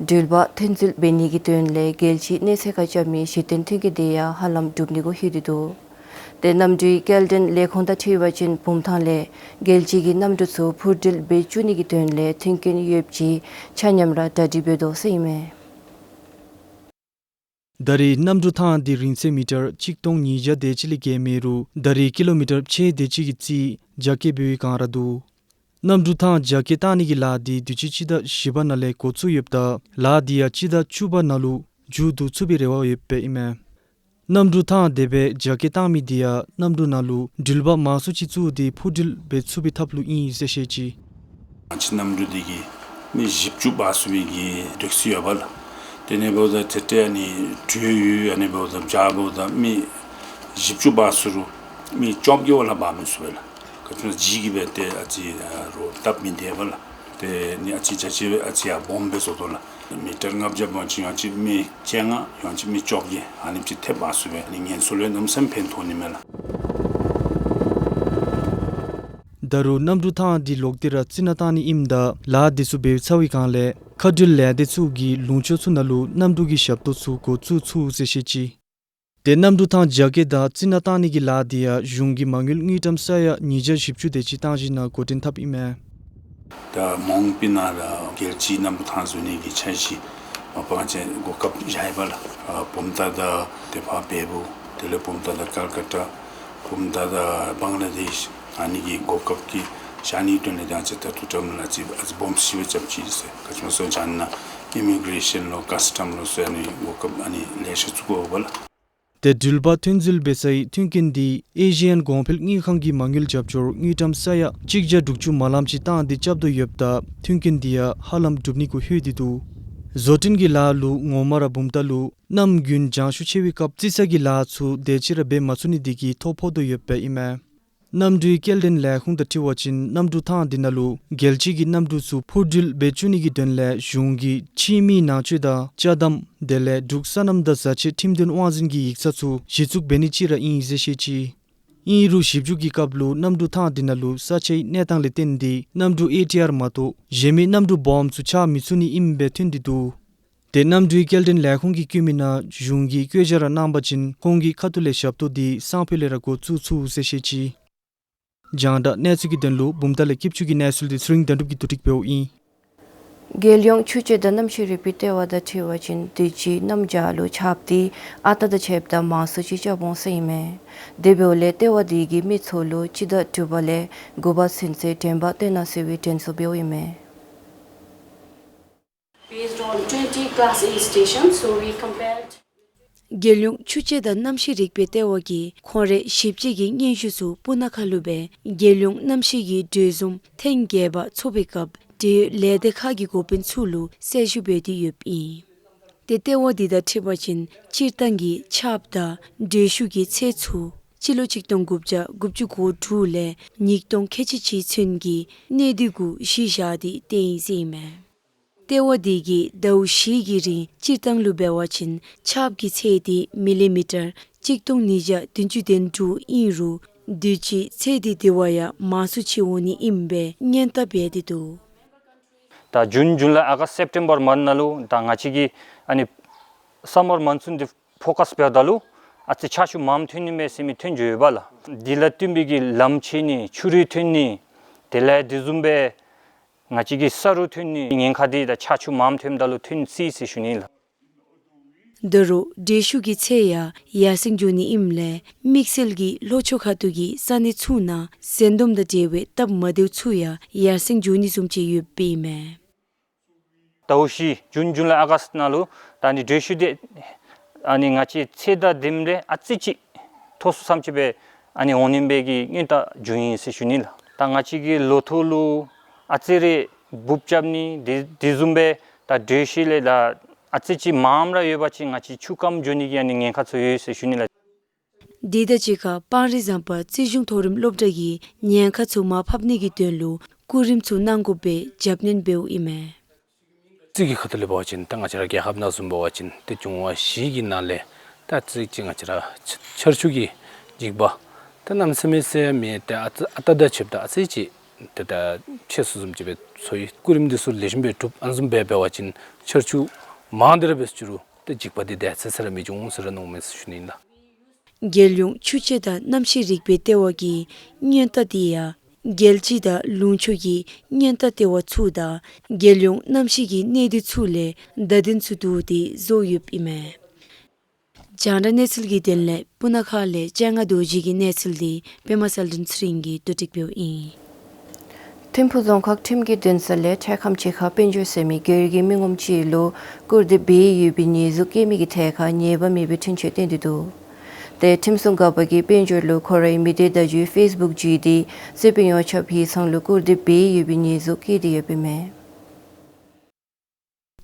འགྲུལ་པ་ཐོན་འཛུལ་འབད་ནི་གི་དོན་ལས་རྒྱལ་སྤྱི་གནས་ཚད་ཁར་རྐྱབ་མི་གཞི་རྟེན་མཐུན་རྐྱེན་དེ་ཡང་ཧ་ལམ་གྲུབ་ནི་གུ་ལྷོད་དེ་འདུག། ཏེ་གནམ་གྲུའི་སྐྱེལ་འདྲེན་ལས་ཁུངས་དང་འཁྲིལ་བ་ཅིན་བུམ་ཐང་ལས་རྒྱལ་སྤྱི་གི་གནམ་གྲུ་ཚུ་འཕུར་འགྲུལ་འབད་བཅུག་ནི་གི་དོན་ལས་མཐུན་རྐྱེན་ཡོདཔ་ཅིག་ཆ་མཉམ་ར་གྲ་སྒྲིག་འབད་དོ་ཟེར་ཨིན་མས། ད་རེས་གནམ་གྲུ་ཐང་འདི་རིང་ཚད་མི་ཊར་གཅིག་སྟོང་ཉིས་བརྒྱ་དེ་ཅིག་ལས་བརྒལ་མེད་རུང་ད་རེས་ཀི་ལོ་མི་ཊར་ཕྱེད་དེ་ཅིག་གི་རྩིས་རྒྱ་སྐྱེད་འབད་བའི་སྒང་ར་འདུག། གནམ་གྲུ་ཐང་རྒྱ་སྐྱེད་བཏང་ནི་གི་ལཱ་འདི་དུས་ཅི་སྤྱི་ཟླ་བཞི་པ་ནང་ལས་འགོ་བཙུགས་ཡོདཔ་ད་ལཱ་འདི་ཡང་སྤྱི་ཟླ་བཅུ་པ་ནང་ལུ་མཇུག་བསྡུ་ཚུགས་པའི་རེ་བ་ཡོདཔ་ཨིན་མས། གནམ་གྲུ་ཐང་དེ་སྦེ་རྒྱ་སྐྱེད་བཏང་མི་འདི་ཡང་གནམ་གྲུ་ནང་ལུ་འགྲུལ་པ་མང་སུ་ཅིག་བཙུགས་ཏེ་འཕུར་འགྲུལ་འབད་ཚུགས་པའི་ཐབས་ལུ་ཨིན་ཟེར་བཤད་ཅི། ང་བཅས་གནམ་གྲུ་འདི་གིས་མི་བཞི་བཅུ་འབག་ཚུགས་པའི་གི་འདོད་སྲེད་ཡོད་པས་ལགས། དེ་ནི་འབདཝ་ད་ཏེ་ཏེ་ཨ་ནི་གྲོས་ཡོད་ཨ་ནི་འབདཝ་ད་བྱ་འབདཝ་ད་མི་བཞི་བཅུ་འབག་ཚུགས་རུང་མི་བཅོ་བརྒྱད་བ་ལས་འབག་མི་ཚུགས་པས་ལགས། ག་ཅི་ལགས་ཇི་གིས་སྦེ་ཏེ་ཨ་ཙི་རོགས་སྟབས་མི་བདེ་བས་ལགས། ཏེ་ནི་ཨ་ཙི་ཅ་ཆས་ཨ་ཙི་ཡང་སྦོམ་སྦེ་བཟོ་དོ་ལགས། མི་ཊར་ལྔ་བརྒྱ་འབག་ཅིན་ཡང་ཅིན་མི་བཅོ་ལྔ་ཡང་ཅིན་མི་བཅོ་བརྒྱད་ཨ་ནེམ་ཅིག་ཐེབས་འབག་ཚུགས་པས། ཨ་ནི་ངལ་གསོ་ལུ་གནམ་མེད་ས་མེད་ཕན་ཐོགས་ནི་མས་ལགས། ད་རུང་གནམ་གྲུ་ཐང་འདི་ལོག་སྟེ་ར་རྩི་ནག་བཏང་ནི་ཨིནམ་ད་ལཱ་འདི་ཚུ་འབད་ཚར་བའི་སྒང་ལས་མཁའ་འགྲུལ་ལས་སྡེ་ཚུ་གིས་ལུང་ཕྱོགས་ཚུ་ནང་ལུ་གནམ་གྲུ་གི་ཞབས་ཏོག་ཚུ་འགོ་བཙུགས་ཚུགས་ཟེར་བཤད་ཅི། ཏེ་གནམ་གྲུ་ཐང་རྒྱ་སྐྱེད་དང་རྩི་ནག་བཏང་ནི་གི་ལཱ་འདི་ཡང་གཞུང་གིས་མ་དངུལ་དངུལ་ཀྲམ་ས་ཡ་ཉིས་བརྒྱ་བཞི་བཅུ་དེ་ཅིག་བཏང་ཞིནམ་ལས་འགོ་འདྲེན་འཐབ་ཨིན་མས། ད་མོང་སྦིས་ནང་ར་རྒྱལ་སྤྱིའི་གནམ་གྲུ་ཐང་བཟོ་ནི་གི་འཆར་གཞི་མ་པ་ང་བཅས་གོ་སྐབས་བཞག་ཡི་པས་ལགས། ཨ་བུམ་ཐང་དང་ཏེ་ཕར་བལ་པོ་དེ་ལས་བུམ་ཐང་དང་ཀལ་ཀ་ཏ་བུམ་ཐང་དང་བང་ལ་དེཤ་ཨ་ནི་གི་གོ་སྐབས་ཀྱི་བཞག་ནི་དོན་ལས་ད་ང་བཅས་ད་ལྟོ་ཊརམ་ལུ་ཨ་ཙི་ཨ་ཙི་སྦོམ་ཤོས་སྦེ་རྐྱབ་ཅི་ཟེར། ག་ཅི་སྨོ་ཟེར་བ་ཅིན་ཨིམི་གྲེ་ཤཱན་ལུ་ཀཱས་ཊམ་ལུ་ཟེར་ཨ་ནི་གོ་སྐབས་ཨ་ནི་ལེ་ཤ་བཙུགས་དགོ་པས་ལགས། ཏེ་འགྲུལ་པ་ཐོན་འཛུལ་འབད་སའི་མཐུན་རྐྱེན་འདི་ཨེ་ཤི་ཡན་གོང་འཕེལ་དངུལ་ཁང་གི་མ་དངུལ་རྒྱབ་སྐྱོར་དངུལ་ཀྲམ་ས་ཡ་གཅིག་བརྒྱ་དྲུག་ཅུ་མ་ལངམ་ཅིག་བཏང་སྟེ་རྐྱབ་དོ་ཡོདཔ་ད་མཐུན་རྐྱེན་འདི་ཡང་ཧ་ལམ་གྲུབ་ནི་གུ་ལྷོད་དེ་འདུག། བཟོ་སྐྲུན་གྱི་ལཱ་ལུ་ངོ་མ་ར་བུམ་ཐང་ལུ་གནམ་དགུན་གྱང་ཤུགས་ཆེ་བའི་སྐབས་རྩི་ས་གི་ལཱ་ཚུ་དེ་ཅིག་ར་འབད་མ་ཚུགས་ནི་དེ་གིས་ཐོ་ཕོག་དོ་ཡོདཔ་ཨིན་མས། གནམ་གྲུའི་སྐྱེལ་འདྲེན་ལས་ཁུངས་དང་འཁྲིལ་བ་ཅིན་གནམ་གྲུ་ཐང་འདི་ནང་ལུ་རྒྱལ་སྤྱི་གི་གནམ་གྲུ་ཚུ་འཕུར་འགྲུལ་འབད་བཅུག་ནི་གི་དོན་ལས་གཞུང་གིས་ཕྱི་མིའི་ནང་འཁོད་དང་ཅ་དམ་དེ་ལས་འབྲུག་སོ་ནམ་དང་བཟའ་ཆས་ཁྲིམས་དོན་དབང་འཛིན་གྱི་ཡིག་ཚང་ཚུ་གཞི་བཙུགས་འབད་ནི་ཅིག་ར་ཨིན་ཟེར་བཤད་ཅི། ཨིན་རུང་ཞིབ་འཇུག་གི་སྐབས་ལུ་གནམ་གྲུ་ཐང་འདི་ནང་ལུ་ས་ཆའི་གནས་སྟངས་ལས་བརྟེན་ཏེ་གནམ་གྲུ་ཨེ་ཊི་ཨར་མ་གཏོགས་གཞན་མི་གནམ་གྲུ་སྦོམ་ཚུ་ཆགས་མི་ཚུགས་ནི་ཨིནམ་སྦེ་ཐོན་ཏེ་འདུག། ཏེ་གནམ་གྲུའི་སྐྱེལ་འདྲེན་ལས་ཁུངས་ཀྱིས་བཀོད་མི་ནང་གཞུང་གིས་བཀོད་རྒྱ་ར་གནང་པ་ཅིན་ཁོང་གི་ཁ་ཐུག་ལས་ཞབས་ཏོག་འདི་སང་ཕོད་ལས་ར་འགོ་བཙུགས་ཚུགས་ཟེར་བཤད་ཅི། རྒྱང་བསྒྲགས་གནས་ཚུལ་གྱི་དོན་ལུ་བུམ་ཐང་ལས་སྐྱིད་ཆུ་གི་གནས་ཚུལ་འདི་ཚེ་རིང་དོན་གྲུབ་ཀྱིས་བསྡུ་སྒྲིག་འབདཝ་ཨིན། རྒྱལ་ཡོངས་ཆུ་དཔྱད་དང་གནམ་གཤིས་རིག་པའི་ལྟེ་བ་དང་འཁྲིལ་བ་ཅིན་དུས་ཅི་གནམ་བྱཱར་ལུ་ཆརཔ་འདི་ཨ་རྟག་དང་ཕྱདཔ་ད་མང་སུ་ཅིག་རྐྱབ་འོང་ཟེར་ཨིན་མས། དེ་འབདཝ་ལས་ལྟེ་བ་འདི་གིས་མི་ཚུ་ལུ་སྤྱི་ཟླ་དྲུག་པ་ལས་དགུ་པ་ཚུན་ཚོད་དྲན་པ་བཏོན་གནང་ཟེར་བའི་དྲན་གསོ་འབདཝ་ཨིན་མས། Based on twenty class A stations, so we compared. རྒྱལ་ཡོངས་ཆུ་དཔྱད་དང་གནམ་གཤིས་རིག་པའི་ལྟེ་བ་གིས་ཁོང་རའི་ཞིབ་དཔྱད་ཀྱི་སྙན་ཞུ་ཚུ་སྤུ་ན་ཁ་ལུ་སྦེ་རྒྱལ་ཡོངས་གནམ་གཤིས་ཀྱི་གྲོས་འཛོམས་ཐེངས་བརྒྱད་པ་ཚོགས་པའི་སྐབས་འབྲེལ་ཡོད་ལས་སྡེ་ཁག་གི་འགོ་དཔོན་ཚུ་ལུ་གསལ་ཞུ་འབད་དེ་ཡོདཔ་ཨིན། ཏེ་ལྟེ་བ་འདི་དང་འཁྲིལ་བ་ཅིན་སྤྱིར་བཏང་གི་ཆརཔ་དང་དྲོད་ཤུགས་ཀྱི་ཚད་ཚུ་སྤྱི་ལོ་གཅིག་སྟོང་དགུ་བརྒྱ་དགུ་བཅུ་གོ་དྲུག་ལས་ཉིས་སྟོང་ཁལ་གཅིག་གཅིག་ཚུན་གྱི་གནས་སྡུད་གུ་གཞི་བཞག་སྟེ་བཏོན་ཡི་ཟེར་ཨིན་མས། ལྟེ་བ་འདི་གིས་ཟླཝ་བཞི་གི་རིང་སྤྱིར་བཏང་ལུ་འབད་བ་ཅིན་ཆརཔ་གི་ཚད་འདི་མི་ལི་མི་ཊར་གཅིག་སྟོང་ཉིས་བརྒྱ་བདུན་ཅུ་དོན་དྲུག་ཨིན་རུང་དུས་ཅི་ཚད་འདི་དེ་བ་ཡང་མང་སུ་ཅིག་འོང་ནི་ཨིནམ་སྦེ་སྔོན་བརྡ་འབད་དེ་འདུག། ད་ཇུན་ཇུ་ལའི་ཨ་གསཊ་སེབ་ཊེམ་བར་མཱནཐ་ནང་ལུ་ད་ང་བཅས་ཀྱི་ཨ་ནི་སམ་མར་མོན་སུན་འདི་ཕོ་ཀཱསི་འབདཝ་ད་ལུ་ཨ་ཙི་ཆར་ཆུ་མངམ་ཐོན་ནི་མས་ཟེར་མི་ཐོན་འགྱོ་ཡོདཔ་ལགས། འདི་ལུ་བསྟུན་པའི་གི་ལམ་ཆད་ནི་ཆུ་རུད་ཐོན་ནི་དེ་ལས་དེ་བཟུམ་སྦེ་ང་བཅས་ཀྱི་ས་རུད་ཐོན་ནི་ཉེན་ཁ་འདི་ད་ཆར་ཆུ་མངམ་ཐོནམ་ད་ལུ་ཐོན་སྲིད་ཟེར་ཞུ་ནི་ལགས། ད་རུང་དྲོད་ཤུགས་ཀྱི་ཚད་ཡང་ཡར་སེང་འགྱོ་ནི་ཨིནམ་ལས་དམིགས་བསལ་གྱིས་ལྷོ་ཕྱོགས་ཁ་ཐུག་གི་ས་གནས་ཚུ་ནང་ཟེན་སྡོམ་དང་འབྲེལ་བའི་སྟབས་མ་བདེཝ་ཚུ་ཡང་ཡར་སེང་འགྱོ་ནི་བཟུམ་ཅིག་ཡོདཔ་ཨིན་མས། ཟླཝ་བཞི་ཇུན་ཇུ་ལའི་ཨ་གསཊ་ནང་ལུ་ད་ཨ་ནི་དྲོད་ཤུགས་འདི་ཨ་ནི་ང་བཅས་ཚད་དང་ལྡནམ་ལས་ཨ་ཙི་ཅིག་མཐོ་སུ་ཙམ་ཅིག་སྦེ་ཨ་ནི་འོང་ནི་སྦེ་གི་སྔོན་བརྡ་བྱུང་ཡི་ཟེར་ཞུ་ནི་ལགས། ད་ང་བཅས་ཀྱི་ལོ་ཐོག་ལུ་ཨ་ཙི་རེ་འབུཔ་རྐྱབ་ནི་དེ་དེ་བཟུམ་སྦེ་ད་དྲོད་ཤུགས་ལས་ད་ཨ་ཙི་ཅིག་མངམ་ར་ཡོད་པ་ཅིན་ང་བཅས་ཆུ་སྐམ་འགྱོ་ནི་གི་ཨ་ནི་ཉེན་ཁ་ཚུ་ཡོད་ཟེར་ཞུ་ནི་ལགས། དེ་དང་གཅིག་ཁར་སྤང་རི་ཟམ་པ་རྩིས་གཞུང་མཐོ་རིམ་སློབ་གྲྭ་གིས་ཉེན་ཁ་ཚུ་མར་ཕབ་ནི་གི་དོན་ལུ་སྐུ་རིམ་ཚུ་གནང་དགོཔ་སྦེ་རྒྱབ་སྣོན་འབདཝ་ཨིན་མས། རྩིས་ཀྱི་ཁ་ཐུག་ལས་འབད་བ་ཅིན་ད་ང་བཅས་ར་རྒྱལ་ཁབ་ནང་བཟུམ་འབད་བ་ཅིན་ཏེ་འབྱུང་བ་བཞི་གི་ནང་ལས་ད་རྩིས་ཅིག་ང་བཅས་ར་ཆ་ཆར་ཆུ་གི་འཇིགས་པ་ད་གནམ་མེད་ས་མེད་ཟེར་མི་ཏེ་ཨ་ཙི་ཨ་རྟག་དང་ཕྱདཔ་ད་ཨ་ཙི་ཅིག་ཏེ་ད་ཆེ་སུ་བཟུམ་ཅིག་སྦེ་ཚོར་ཡི། སྐུ་རིམ་འདི་ཚུ་ལེགས་ཤོམ་སྦེ་གྲུབ། ཨ་ནི་བཟུམ་སྦེ་འབད་བ་ཅིན་ཆར་ཆུ་མང་སྟེ་ར་འབད་ཟེར་རུང་ཏེ་འཇིགས་པ་འདི་དེ་ཚུ་ཟེར་ར་མི་འབྱུང་ཟེར་ར་མནོཝ་མས་ཟེར་ཞུ་ནི་ལགས། རྒྱལ་ཡོངས་ཆུ་དཔྱད་དང་གནམ་གཤིས་རིག་པའི་ལྟེ་བ་གི་སྔོན་བརྡ་འདི་ཡང་རྒྱལ་སྤྱི་དང་ལུང་ཕྱོགས་ཀྱི་སྔོན་བརྡ་ལྟེ་བ་ཚུ་དང་རྒྱལ་ཡོངས་གནམ་གཤིས་ཀྱི་གནས་སྡུད་ཚུ་ལས་བརྡ་དོན་ཚུ་བསྡུ་སྟེ་བཟོ་ཡོདཔ་ཨིན་མས། རྒྱང་བསྒྲགས་གནས་ཚུལ་གྱི་དོན་ལས་སྤུ་ན་ཁ་ལས་སྤྱན་སྔ་རྡོ་རྗེ་གི་གནས་ཚུལ་འདི་པདྨ་གསལ་སྒྲོན་ཚེ་རིང་གིས་བསྡུ་སྒྲིག་འབདཝ་ཨིན། ཐིམ་ཕུག་རྫོང་ཁག་ཁྲིམས་ཀྱི་འདུན་ས་ལས་འཕྲལ་ཁམས་ཅིག་ཁར་དཔལ་འབྱོར་ཟེར་མི་སྒེར་གྱི་མི་ངོམ་ཅིག་ལུ་སྐུར་འདེབས་འབད་ཡོད་པའི་ཉེས་འཛུགས་བཀལ་མི་གི་ཐད་ཁར་ཉེས་པ་མེད་པའི་འཁྲུན་ཆོད་བཏོན་ཏེ་འདུག། ཏེ་ཁྲིམས་སྲུང་འགག་པ་གིས་དཔལ་འབྱོར་ལུ་ཁོ་རའི་མི་སྡེ་བརྡ་བརྒྱུད་ཕེསི་བུཀ་བརྒྱུད་དེ་རྩོད་དཔོན་ཡོངས་ཁྱབ་ཡིག་ཚང་ལུ་སྐུར་འདེབས་འབད་ཡོད་པའི་ཉེས་འཛུགས་བཀལ་ཏེ་ཡོདཔ་ཨིན་མས།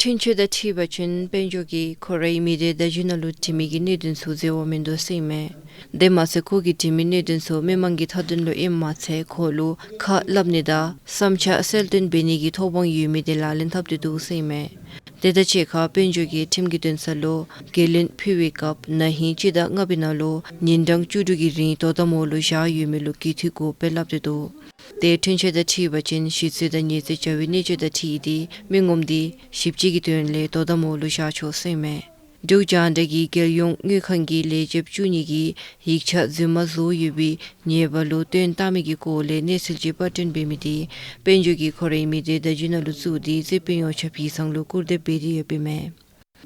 འཁྲུན་ཆོད་དང་འཁྲིལ་བ་ཅིན་དཔལ་འབྱོར་གྱིས་ཁོ་རའི་མི་སྡེ་བརྡ་བརྒྱུད་ནང་ལུ་འབྲི་མི་གི་གནད་དོན་ཚུ་འཛོལ་བ་མིན་འདུག་ཟེར་ཨིན་མས། དེ་མ་ཚད་ཁོ་གིས་འབྲི་མི་གནད་དོན་ཚུ་མི་མང་གི་མཐའ་དོན་ལུ་ཨིནམ་མ་ཚད་ཁོ་ལུ་ཁ་སླབ་ནི་དང་བསམ་འཆར་གསལ་སྟོན་འབད་ནི་གི་ཐོབ་དབང་ཡོད་མི་དེ་ལག་ལེན་འཐབ་སྟེ་འདུག་ཟེར་ཨིན་མས། དེ་དང་གཅིག་ཁར་དཔལ་འབྱོར་གྱིས་ཁྲིམས་ཀྱི་འདུན་ས་ལུ་རྒོལ་ལན་ཕུལ་བའི་སྐབས་ན་ཧིང་སྤྱི་ཟླ་ལྔ་པའི་ནང་ལུ་ཉིན་གྲངས་བཅུ་དྲུག་གི་རིང་དོ་དམ་འོག་ལུ་བཞག་ཡོད་མི་ལུ་གྱོང་གུད་དགོཔ་སྦེ་སླབ་སྟེ་འདུག། ཏེ་འཁྲུན་ཆོད་དང་འཁྲིལ་བ་ཅིན་ཞི་རྩོད་དང་ཉེས་རྩོད་བྱ་བའི་གནད་སྤྱོད་དང་འཁྲིལ་ཏེ་མི་ངོམ་འདི་ཞིབ་དཔྱད་ཀྱི་དོན་ལས་དོ་དམ་འོག་ལུ་བཞག་ཆོག་ཟེར་ཨིན་མས། འབྲུག་རྒྱང་བསྒྲགས་ཀྱིས་རྒྱལ་ཡོངས་དངུལ་ཁང་གི་ལས་བྱེདཔ་བཅུ་གཉིས་ཀྱིས་ཡིག་ཆ་རྫུན་མ་བཟོ་ཡོད་པའི་ཉེས་པ་ལུ་བཏོན་བཏང་མི་གི་སྐོར་ལས་གནས་ཚུལ་ཅིག་པར་སྐྲུན་འབད་མི་དེ་དཔལ་འབྱོར་གྱིས་ཁོ་རའི་མི་སྡེ་བརྡ་བརྒྱུད་ནང་ལུ་བཙུགས་ཏེ་རྩོད་དཔོན་ཡོངས་ཁྱབ་ཡིག་ཚང་ལུ་སྐུར་འདེབས་འབད་དེ་ཡོདཔ་ཨིན་མས།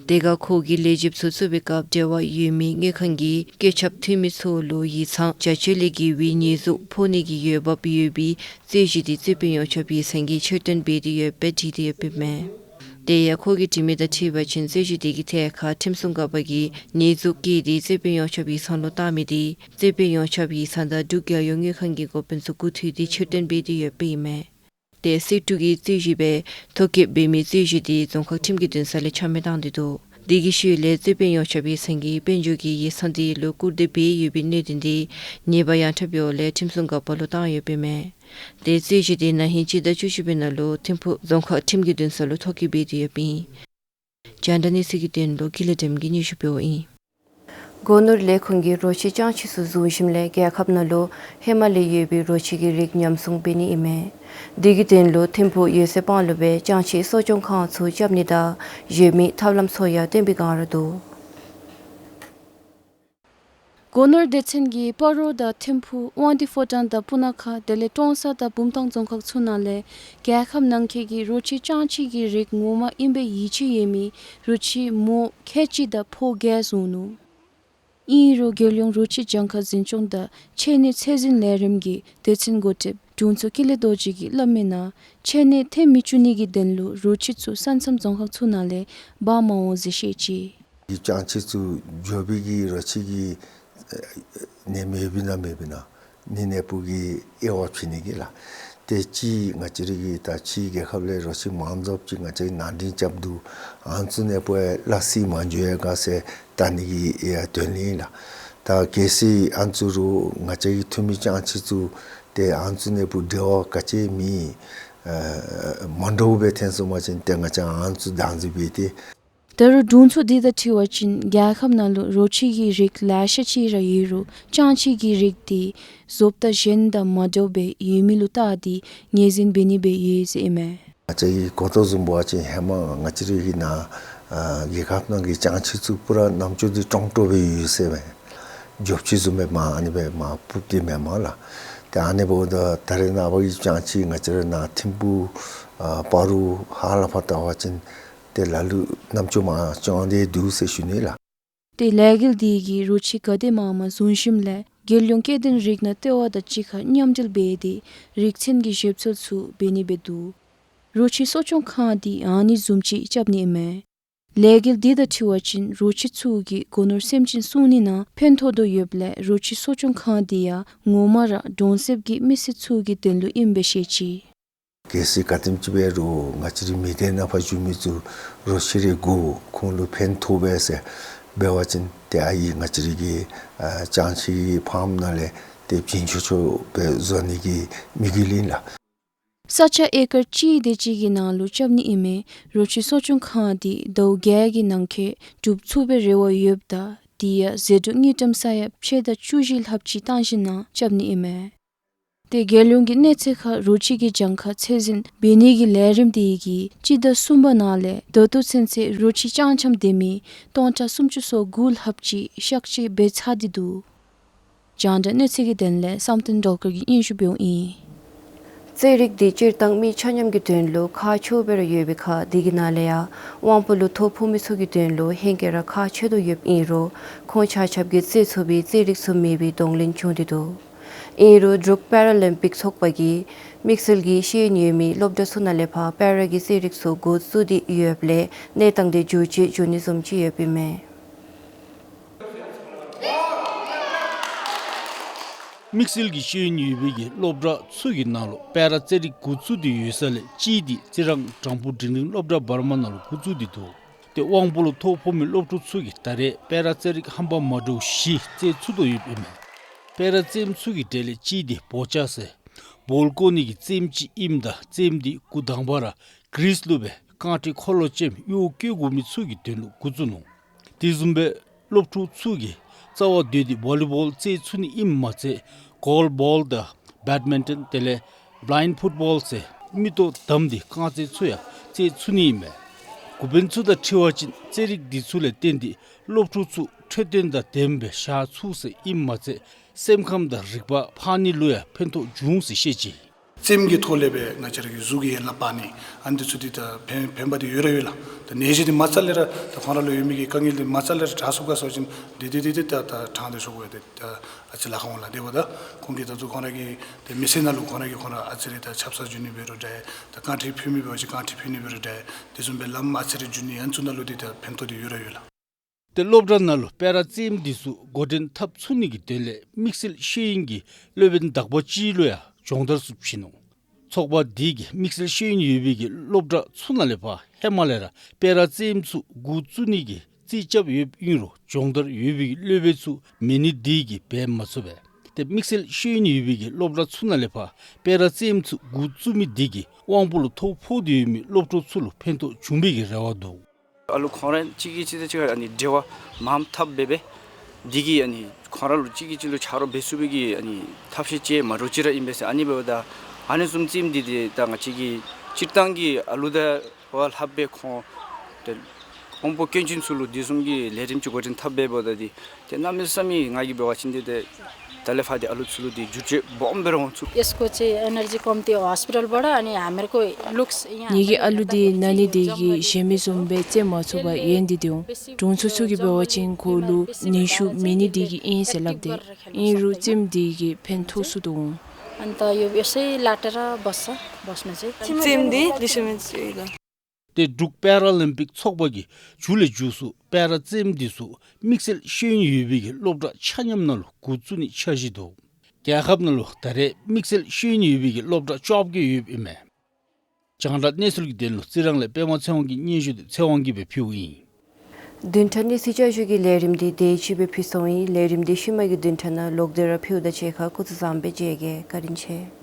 དེ་ཁར་ཁོ་གིས་ལས་བྱེདཔ་ཚུ་བཙུགས་པའི་སྐབས་འབྲེལ་བ་ཡོད་མི་དངུལ་ཁང་གི་བཀོད་ཁྱབ་འཐུས་མི་ཚུ་ལུ་ཡིག་ཚང་བྱ་སྤྱོད་ལས་འགལ་བའི་ཉེས་འཛུགས་ཕོག་ནི་གི་འོས་འབབ་ཡོད་པའི་རྩོད་གཞི་དེ་རྩོད་དཔོན་ཡོངས་ཁྱབ་ཡིག་ཚང་གིས་ཕྱིར་བཏོན་འབད་དེ་ཡོདཔ་སྦེ་བྲིས་ཏེ་ཡོདཔ་ཨིན་མས། དེ་ཡང་ཁོ་གིས་བྲིས་མི་དང་འཁྲིལ་བ་ཅིན་རྩོད་གཞི་དེ་གི་ཐད་ཁར་ཁྲིམས་སྲུང་འགག་པ་གིས་ཉེས་འཛུགས་བཀལ་ཏེ་རྩོད་དཔོན་ཡོངས་ཁྱབ་ཡིག་ཚང་ལུ་བཏང་མི་དེ་རྩོད་དཔོན་ཡོངས་ཁྱབ་ཡིག་ཚང་དང་འབྲུག་རྒྱལ་ཡོངས་དངུལ་ཁང་གི་འགོ་དཔོན་ཚུ་མགུ་མཐུད་དེ་ཕྱིར་བཏོན་འབད་དེ་ཡོདཔ་ཨིན་མས། ཏེ་སྲིད་དཀྲུག་གི་རྩོད་གཞི་སྦེ་ཐོ་བཀོད་འབད་མི་རྩོད་གཞི་དེ་རྫོང་ཁག་ཁྲིམས་ཀྱི་འདུན་ས་ལས་ཆ་མེད་བཏང་སྟེ་འདུག། དེ་གི་ཤུལ་ལས་རྩོད་དཔོན་ཡོངས་ཁྱབ་ཡིག་ཚང་གིས་དཔལ་འབྱོར་གྱི་ཡིག་ཚང་དེ་ལུ་སྐུར་འདེབས་འབད་ཡོད་པའི་གནད་དོན་དེ་ཉེས་པ་ཡང་འཁྲབ་ཡོདཔ་ལས་ཁྲིམས་སྲུང་འགག་པ་ལུ་བཏང་ཡོདཔ་ཨིན་མས། ཏེ་རྩོད་གཞི་དེ་ན་ཧིང་སྤྱི་ཟླ་བཅུ་གཅིག་པའི་ནང་ལུ་ཐིམ་ཕུག་རྫོང་ཁག་ཁྲིམས་ཀྱི་འདུན་ས་ལུ་ཐོ་བཀོད་འབད་དེ་ཡོདཔ་ཨིན། རྒྱང་བསྒྲགས་གནས་ཚུལ་གྱི་དོན་ལུ་ཀུན་ལེགས་སྒྲོལམ་གིས་སྙན་ཞུ་འབདཝ་ཨིན། སྒོ་ནོར་ལས་ཁུངས་ཀྱིས་རོ་ཁྱི་བཅང་ཁྱི་ཚུ་བཟུང་ཞིནམ་ལས་རྒྱལ་ཁབ་ནང་ལུ་ཧེ་མ་ལས་ཡོད་པའི་རོ་ཁྱི་གི་རིགས་ཉམས་སྲུང་འབད་ནི་ཨིན་མས། དེ་གི་དོན་ལུ་ཐིམ་ཕུག་ཡོད་ཚད་སྤང་ལུ་སྦེ་བཅང་ཁྱི་གསོ་སྐྱོང་ཁང་ཚུ་རྐྱབ་ནི་དང་གཞན་མི་ཐབས་ལམ་ཚུ་ཡང་སྟོན་པའི་བསྒང་ར་འདུག། སྒོ་ནོར་སྡེ་ཚན་གྱིས་སྤ་རོ་དང་ཐིམ་ཕུ་དབང་འདུས་ཕོ་བྲང་དང་སྤུ་ན་ཁ་དེ་ལས་ཀྲོང་གསར་དང་བུམ་ཐང་རྫོང་ཁག་ཚུ་ནང་ལས་རྒྱལ་ཁབ་ནང་འཁོད་ཀྱི་རོ་ཁྱི་སྤྱང་ཁྱི་གི་རིགས་ངོ་མ་ཨིན་པའི་ཡིད་ཆེས་ཡོད་མི་རོ་ཁྱི་མོ་ཁལ་གཅིག་དང་ཕོ་བརྒྱད་བཟུང་ནུག། ཨིན་རུང་རྒྱལ་ཡོངས་རོ་ཁྱི་གྱངས་ཁ་འཛིན་སྐྱོང་དང་ཁྱི་ནད་ཚད་འཛིན་ལས་རིམ་གྱི་སྡེ་ཚན་འགོ་ཁྲིདཔ་དྲུང་འཚོ་ཀུན་ལེགས་རྡོ་རྗེ་གིས་སླབ་མིའི་ནང་ཁྱི་ནད་ཐོན་མི་བཅུག་ནི་གི་དོན་ལུ་རོ་ཁྱི་ཚུ་ས་མཚམས་རྫོང་ཁག་ཚུ་ནང་ལས་འབག་མ་འོང་ཟེར་བཤད་ཅི། གི་སྤྱང་ཁྱི་ཚུ་འགྱོ་བའི་གི་རོ་ཁྱི་གི་ཨེ་ནད་མེདཔ་ཨིན་ན་མེདཔ་ཨིན་ན་ནི་ནད་འབུ་གི་དབྱེ་བ་ཕྱེ་ནི་གི་ལགས། ཏེ་ཅིག་ང་བཅས་རའི་གི་ད་ཕྱི་རྒྱལ་ཁབ་ལས་རོ་ཁྱི་མང་ཛོབ་ཅིག་ང་བཅས་ནང་འདྲེན་རྐྱབ་འདུག། ཨ་ནི་ཚུ་ནད་འབུ་ཡང་སླ་བསྲེ་མ་འགྱོ་ཡ་ག་ཟེར་བལྟ་ནི་གི་ཡང་དོན་ལས་ལགས། ད་གལ་སྲིད་ཨ་ནི་ཚུ་རུང་ང་བཅས་ཀྱི་འཐུ་མི་སྤྱང་ཁྱི་ཚུ་ཏེ་ཨ་ནི་ཚུ་ནད་འབུ་འབྲེལ་བ་ག་ཅི་མེད་ཨ་མ་འདྲཝ་སྦེ་ཐོན་སོང་པ་ཅིན་ཏེ་ང་བཅས་ཨ་ནི་ཚུ་བདག་འཛིན་འབད་དེ། ད་རུང་དྲུང་འཚོ་འདི་དང་འཁྲིལ་བ་ཅིན་རྒྱལ་ཁབ་ནང་ལུ་རོ་ཁྱི་གི་རིགས་ལེ་ཤ་ཅིག་ར་ཡོད་རུང་སྤྱང་ཁྱི་གི་རིགས་འདི་བཟོ་ལྟ་གཞན་དང་མ་འདྲཝ་སྦེ་ཡོད་མི་ལུ་བལྟ་སྟེ་ངོས་འཛིན་འབད་ནི་སྦེ་ཡོད་ཟེར་ཨིན་མས། ང་བཅས་ཀྱིས་གོ་དོ་བཟུམ་འབད་བ་ཅིན་ཧེ་མ་ང་བཅས་རའི་གི་ནང་ཨ་རྒྱལ་ཁབ་ནང་གི་སྤྱང་ཁྱི་ཚུ་པུ་ར་རྣམ་ཅོ་འདི་ཀྲོང་ཀྲོ་སྦེ་ཡོད་ཟེར་མས། རྒྱོབ་ཁྱི་བཟུམ་སྦེ་མར་ཨ་ནི་སྦེ་མར་སྤུབས་ཏེ་མེན་མས་ལགས། ཏེ་ཨ་ནི་འབདཝ་ད་ད་རེས་ནངས་པ་གི་སྤྱང་ཁྱི་ང་བཅས་ར་ནཱ་ཐིམ་ཕུ་ཨ་སྤ་རོ་ཧཱ་ལས་ཕར་བལྟ་བ་ཅིན་ཏེ་ལ་ལུ་རྣམ་ཅོ་མར་བྱོན་ཏེ་འདུག་ཟེར་ཞུ་ནི་ལགས། ཏེ་ལས་འགུལ་འདི་གིས་རོ་ཁྱི་ག་དེ་མང་མང་བཟུང་ཞིནམ་ལས་རྒྱལ་ཡོངས་སྐྱེ་ལྡན་རིགས་སྣ་ལྟེ་བ་དང་གཅིག་ཁར་མཉམ་འབྲེལ་འབད་དེ་རིགས་མཚན་གྱི་ཞིབ་འཚོལ་ཚུ་འབད་ནི་སྦེ་འདུག། རོ་ཁྱི་གསོ་སྐྱོང་ཁང་འདི་ཨ་ནི་བཟུམ་ཅིག་རྐྱབ་ནི་ཨིན་མས། ལས་འགུལ་འདི་དང་འཁྲིལ་བ་ཅིན་རོ་ཁྱི་ཚུ་གིས་སྒོ་ནོར་སེམས་ཅན་སྲུང་ནི་ནང་ཕན་ཐོགས་དོ་ཡོདཔ་ལས་རོ་ཁྱི་གསོ་སྐྱོང་ཁང་འདི་ཡང་ངོ་མ་ར་གྲོང་གསེབ་ཀྱི་མི་སེར་ཚུ་གི་དོན་ལུ་ཨིནམ་སྦེ་བཤད་ཅི། གལ་སྲིད་ག་དེམ་ཅིག་འབད་རུང་ང་བཅས་རའི་མི་སྡེ་ནང་ཕར་བཞུགས་མི་ཚུ་རོ་ཁྱི་རེ་དགོ་ཁོང་ལུ་ཕན་ཐོགས་པས་ཟེར་འབད་བ་ཅིན་ཏེ་ཨ་ཡི་ང་བཅས་རའི་གི་ཨ་སྤྱང་ཁྱི་ཕཱམ་ནང་ལས་ཏེ་བྱིན་ཆོག་ཆོ་སྦེ་བཟོ་ནི་གི་དམིགས་ཡུལ་ཨིན་ལགས། ས་ཆ་ཨེ་ཀར་གཅིག་དེ་ཅིག་གི་ནང་ལུ་རྐྱབ་ནི་ཨིན་མི་རོ་ཁྱི་གསོ་སྐྱོང་ཁང་འདི་ཟླཝ་བརྒྱད་ཀྱི་ནང་འཁོད་གྲུབ་ཚུགས་པའི་རེ་བ་ཡོདཔ་ད་དེ་ཡང་ཟད་འགྲོ་དངུལ་ཀྲམ་ས་ཡ་ཕྱེད་དང་བཅུ་བཞི་ལྷགཔ་ཅིག་བཏང་ཞིནམ་ལས་རྐྱབ་ནི་ཨིན་མས། ཏེ་རྒྱལ་ཡོངས་ཀྱི་གནས་ཚད་ཁར་རོ་ཁྱི་གི་གྱངས་ཁ་ཚད་འཛིན་འབད་ནི་གི་ལས་རིམ་དེ་གིས་སྤྱི་ཟླ་གསུམ་པ་ནང་ལས་ད་ལྟོ་ཚུན་ཚོད་རོ་ཁྱི་རྐྱང་འཁྱམས་སྡོད་མི་སྟོང་ཕྲག་སུམ་ཅུ་སོ་དགུ་ལྷགཔ་ཅིག་གཤག་བཅོས་འབད་ཚར་ཏེ་འདུག། རྒྱང་བསྒྲགས་གནས་ཚུལ་གྱི་དོན་ལས་བསམ་གཏན་སྒྲོལ་དཀར་གྱིས་སྙན་ཞུ་འབདཝ་ཨིན། རྩེད་རིགས་འདི་སྤྱིར་བཏང་མི་ཆ་མཉམ་གྱི་དོན་ལུ་ཁག་ཆེཝ་སྦེ་ར་ཡོད་པའི་ཁར་དེ་གི་ནང་ལས་ཡང་དབང་པོ་ལུ་ཐོ་ཕོག་མི་ཚུ་གི་དོན་ལུ་ཧེང་སྐལ་ར་ཁག་ཆེ་དོ་ཡོདཔ་ཨིན་རུང་ཁོང་ཆ་ཁྱབ་ཀྱིས་རྩེད་ཚུགས་པའི་རྩེད་རིགས་ཚུ་མེད་པའི་གདོང་ལེན་བྱུང་སྟེ་འདུག། ཨིན་རུང་འབྲུག་པེ་ར་ལིམ་པིག་ཚོགས་པ་གིས་དམིགས་བསལ་གྱི་ཤེས་ཡོན་ཡོད་མི་སློབ་གྲྭ་ཚུ་ནང་ལས་ཕར་པེ་ར་གི་རྩེད་རིགས་ཚུ་འགོ་བཙུགས་ཏེ་ཡོདཔ་ལས་གནས་སྟངས་དེ་འགྱུར་བཅོས་འགྱོ་ནི་བཟུམ་ཅིག་ཡོདཔ་ཨིན་མས། དམིགས་བསལ་གྱི་ཤེས་ཡོན་ཡོད་པའི་གི་སློབ་གྲྭ་ཚུ་གི་ནང་ལུ་པེ་ར་རྩེད་རིགས་འགོ་བཙུགས་ཏེ་ཡོད་ས་ལས་གཅིག་འདི་རྩི་རང་དྲང་པོ་འབྲིང་རིམ་སློབ་གྲྭ་བར་མ་ནང་ལུ་འགོ་བཙུགས་ཏེ་འདུག། ཏེ་དབང་པོ་ལུ་ཐོ་ཕོག་མི་སློབ་ཕྲུག་ཚུ་གིས་ད་རེས་པེ་ར་རྩེད་རིགས་ཧམ་པ་མ་འདྲཝ་བཞི་རྩེད་ཚུགས་དོ་ཡོདཔ་ཨིན་མས། པེ་ར་རྩེདམོ་ཚུ་གི་གྲས་ལས་གཅིག་འདི་བོ་ཅ་ཟེར་བཱོལ་བཀོ་ནི་གི་རྩེདམོ་ཅིག་ཨིནམ་ད་རྩེདམོ་འདི་འགོ་དང་པ་ར་གྲིསི་ལུ་སྦེ་རྐང་ཁྲི་འཁོར་ལོ་ཅནམ་གཡོག་བཀོལ་དགོ་མི་ཚུ་གི་དོན་ལུ་འགོ་བཙུགས་ནུག། དེ་བཟུམ་སྦེ་སློབ་ཕྲུག་ཚུ་གིས་རྩ་བ་སྡོད་དེ་བཱོ་ལི་བཱོལ་རྩེད་ཚུགས་ནི་ཨིནམ་མ་ཚད་གོལ་བཱོལ་དང་བེཌ་མིན་ཊོན་དེ་ལས་བླའིནཌ་ཕུཊ་བཱོལ་ཟེར་མིག་ཏོ་བསྡམས་ཏེ་རྐང་རྩེད་ཚུ་ཡང་རྩེད་ཚུགས་ནི་ཨིན་མས། འགོ་དཔོན་ཚུ་དང་འཁྲིལ་བ་ཅིན་རྩེད་རིགས་འདི་ཚུ་ལས་བརྟེན་ཏེ་སློབ་ཕྲུག་ཚུ་འཕྲོད་བསྟེན་དང་ལྡནམ་སྦེ་བཞག་ཚུགས་ཟེར་ཨིནམ་མ་ཚད་སེམས་ཁམས་དང་རིག་པ་འཕར་ནི་ལུ་ཡང་ཕན་ཐོགས་འབྱུང་ཟེར་བཤད་ཅི། རྩེདམོ་གི་ཐོག་ལས་སྦེ་ང་བཅས་ར་གི་གཟུགས་ཀྱི་ཡན་ལག་འཕར་ནི་ཨ་ནི་འདི་ཚུ་འདི་ད་ཕན་ཕན་པ་འདི་ཡོད་ར་ཡོད་ལགས། ད་ནད་གཞི་འདི་མ་རྩ་ལས་ར་ད་ཁོང་ར་ལུ་ཡོད་མི་གི་དཀའ་ངལ་འདི་མ་རྩ་ལས་ར་དྲག་སོང་ག་ཟེར་བ་ཅིན་འདི་འདི་འདི་འདི་ད་ད་དྲག་སྟེ་ཤོག་གོ་ཡ། ཏེ་ད་ཨ་ཙི་ལཱ་ཁག་འོང་ལགས། དེ་འབདཝ་ད་ཁོང་གིས་ད་ལྟོ་ཁོང་ར་གི་ཏེ་མི་ཚེ་ནང་ལུ་ཁོང་ར་གིས་ཁོང་ར་ཨ་ཙི་རེ་ད་ཆབ་གསང་འཇུ་ནི་འབད་རུང་འདྲ། ད་རྐང་ཁྲི་ཕུད་མི་འབད་བ་ཅིན་རྐང་ཁྲི་ཕུད་ནི་འབད་རུང་འདྲ། དེ་བཟུམ་སྦེ་ལམ་ཨ་ཙི་རེ་འཇུ་ནི་ཨ་ནི་ཚུ་ནང་ལུ་འདི་ད་ཕན་ཐོགས་འདི་ཡོད་ར་ཡོད་ལགས། ཏེ་སློབ་གྲྭ་ནང་ལུ་པེ་ར་རྩེདམོ་འདི་ཚུ་འགོ་འདྲེན་འཐབ་ཚུགས་ནི་གི་དོན་ལས་དམིགས་བསལ་ཤེས་ཡོན་གྱི་སློབ་དཔོན་དག་པ་ཅིག་ལུ་ཡང་སྦྱོང་བརྡར་ཚུ་བྱིན་ནུག། ཚོགས་པ་འདི་གིས་དམིགས་བསལ་ཤེས་ཡོན་ཡོད་པའི་གི་སློབ་གྲྭ་ཚུ་ནང་ལས་ཕར་ཧེ་མ་ལས་ར་པེ་ར་རྩེདམོ་ཚུ་འགོ་བཙུགས་ནི་གི་རྩིས་རྐྱབ་ཡོདཔ་ཨིན་རུང་སྦྱོང་བརྡར་ཡོད་པའི་གི་སློབ་དཔོན་ཚུ་མེད་ནི་འདི་གིས་འབད་མ་ཚུགས་པས། ཏེ་དམིགས་བསལ་ཤེས་ཡོན་ཡོད་པའི་གི་སློབ་གྲྭ་ཚུ་ནང་ལས་ཕར་པེ་ར་རྩེདམོ་ཚུ་འགོ་བཙུགས་མི་འདི་གིས་དབང་པོ་ལུ་ཐོ་ཕོག་སྟེ་ཡོད་མི་སློབ་ཕྲུག་ཚུ་ལུ་ཕན་ཐོགས་འབྱུང་པའི་གི་རེ་བ་འདུག། ཨ་ལུ་ཁོང་ར་གཅིག་གིས་གཅིག་དང་གཅིག་ཁར་ཨ་ནི་འབྲེལ་བ་མངམ་འཐབ་འབད་འབད་འདི་གིས་ཨ་ནི་ཁོང་ར་ལུ་གཅིག་གིས་གཅིག་ལུ་ཆ་རོགས་འབད་ཚུགས་པའི་གི་ཨ་ནི་ཐབས་ཤེས་ཅིག་མ་འདྲཝ་ཅིག་ར་ཨིན་པས་ཟེར། ཨ་ནི་འབདཝ་ད་ཨ་ནི་བཟུམ་རྩེདམོ་འདི་འདི་ད་ང་བཅས་ཀྱི་སྤྱིར་བཏང་གི་ཨ་ལུ་དང་བ་ལྷགཔ་སྦེ་ཁོང་ཏེ་ དབང་པོ་སྐྱོན་ཅན་ཚུ་ལུ་དེ་བཟུམ་གྱི་ལས་རིམ་ཅིག་འགོ་འདྲེན་འཐབ་འབདཝ་ད་འདི་ཏེ་གནམ་མེད་ས་མེད་ང་གིས་འབད་བ་ཅིན་འདི་ཏེ་ད་ལས་ཕར་འདི་ཨ་ལུ་ཚུ་ལུ་འདི་འགྱུར་བཅོས་སྦོམ་སྦེ་ར་འོང་ཚུགས། यसको चाहिँ एनर्जी कम्ती हो, हस्पिटलबाट अनि हामीहरूको लुक्स यहाँ ངེ་གི་ཨ་ལུ་འདི་ན་ནི་འདི་གིས་གཞན་མི་བཟུམ་སྦེ་རྩེདམོ་ཚུགས་པར་ཡོན་ཏེ་འདི་འོང་། དྲུང་འཚོ་ཚུ་གིས་འབད་བ་ཅིན་ཁོ་ལུ་ནུས་ཤུགས་མེད་ནི་འདི་གིས་ཨིན་ཟེར་སླབ་དེས། ཨིན་རུང་རྩེདམོ་འདི་གིས་ཕན་ཐོགས་སུ་འདུག་འོང་། अन्त यो यसै लाटेर बस्छ, बस्नु चाहिँ। རྩེདམོ་འདི་ལེགས་ཤོམ་ཨིན་ཟེར་ལགས། ཏེ་འབྲུག་པེ་ར་ལིམ་པིག་ཚོགས་པ་གིས་མཇུག་ལས་མཇུག་སུ་པེ་ར་རྩེདམོ་འདི་ཚུ་དམིགས་བསལ་ཤེས་ཡོན་ཡོད་པའི་གི་སློབ་གྲྭ་ཆ་མཉམ་ནང་ལུ་འགོ་བཙུགས་ནི་འཆར་གཞི་འདུག། རྒྱལ་ཁབ་ནང་ལུ་ད་རེས་དམིགས་བསལ་ཤེས་ཡོན་ཡོད་པའི་གི་སློབ་གྲྭ་བཅོ་བརྒྱད་ཡོདཔ་ཨིན་མས། རྒྱང་བསྒྲགས་གནས་ཚུལ་གྱི་དོན་ལུ་རྩི་རང་ལས་པདྨ་ཚེ་དབང་གི་སྙན་ཞུ་འདི་ཚེ་དབང་གིས་སྦེ་ཕུལཝ་ཨིན། བདུན་ཕྲག་གནས་ཚུལ་བསྐྱར་ཞུ་གི་ལས་རིམ་འདི་དེ་ཅིག་སྦེ་ཕུལ་སོང་ཡི། ལས་རིམ་འདི་ཤུལ་མ་གི་བདུན་ཕྲག་ནང་ལོག་སྟེ་ར་ཕུལཝ་ད་ཅིག་ཁར་སྐུ་གཟུགས་བཟང་པོ་སྦེ་མཇལ་གེ། བཀའ་དྲིན་ཆེ།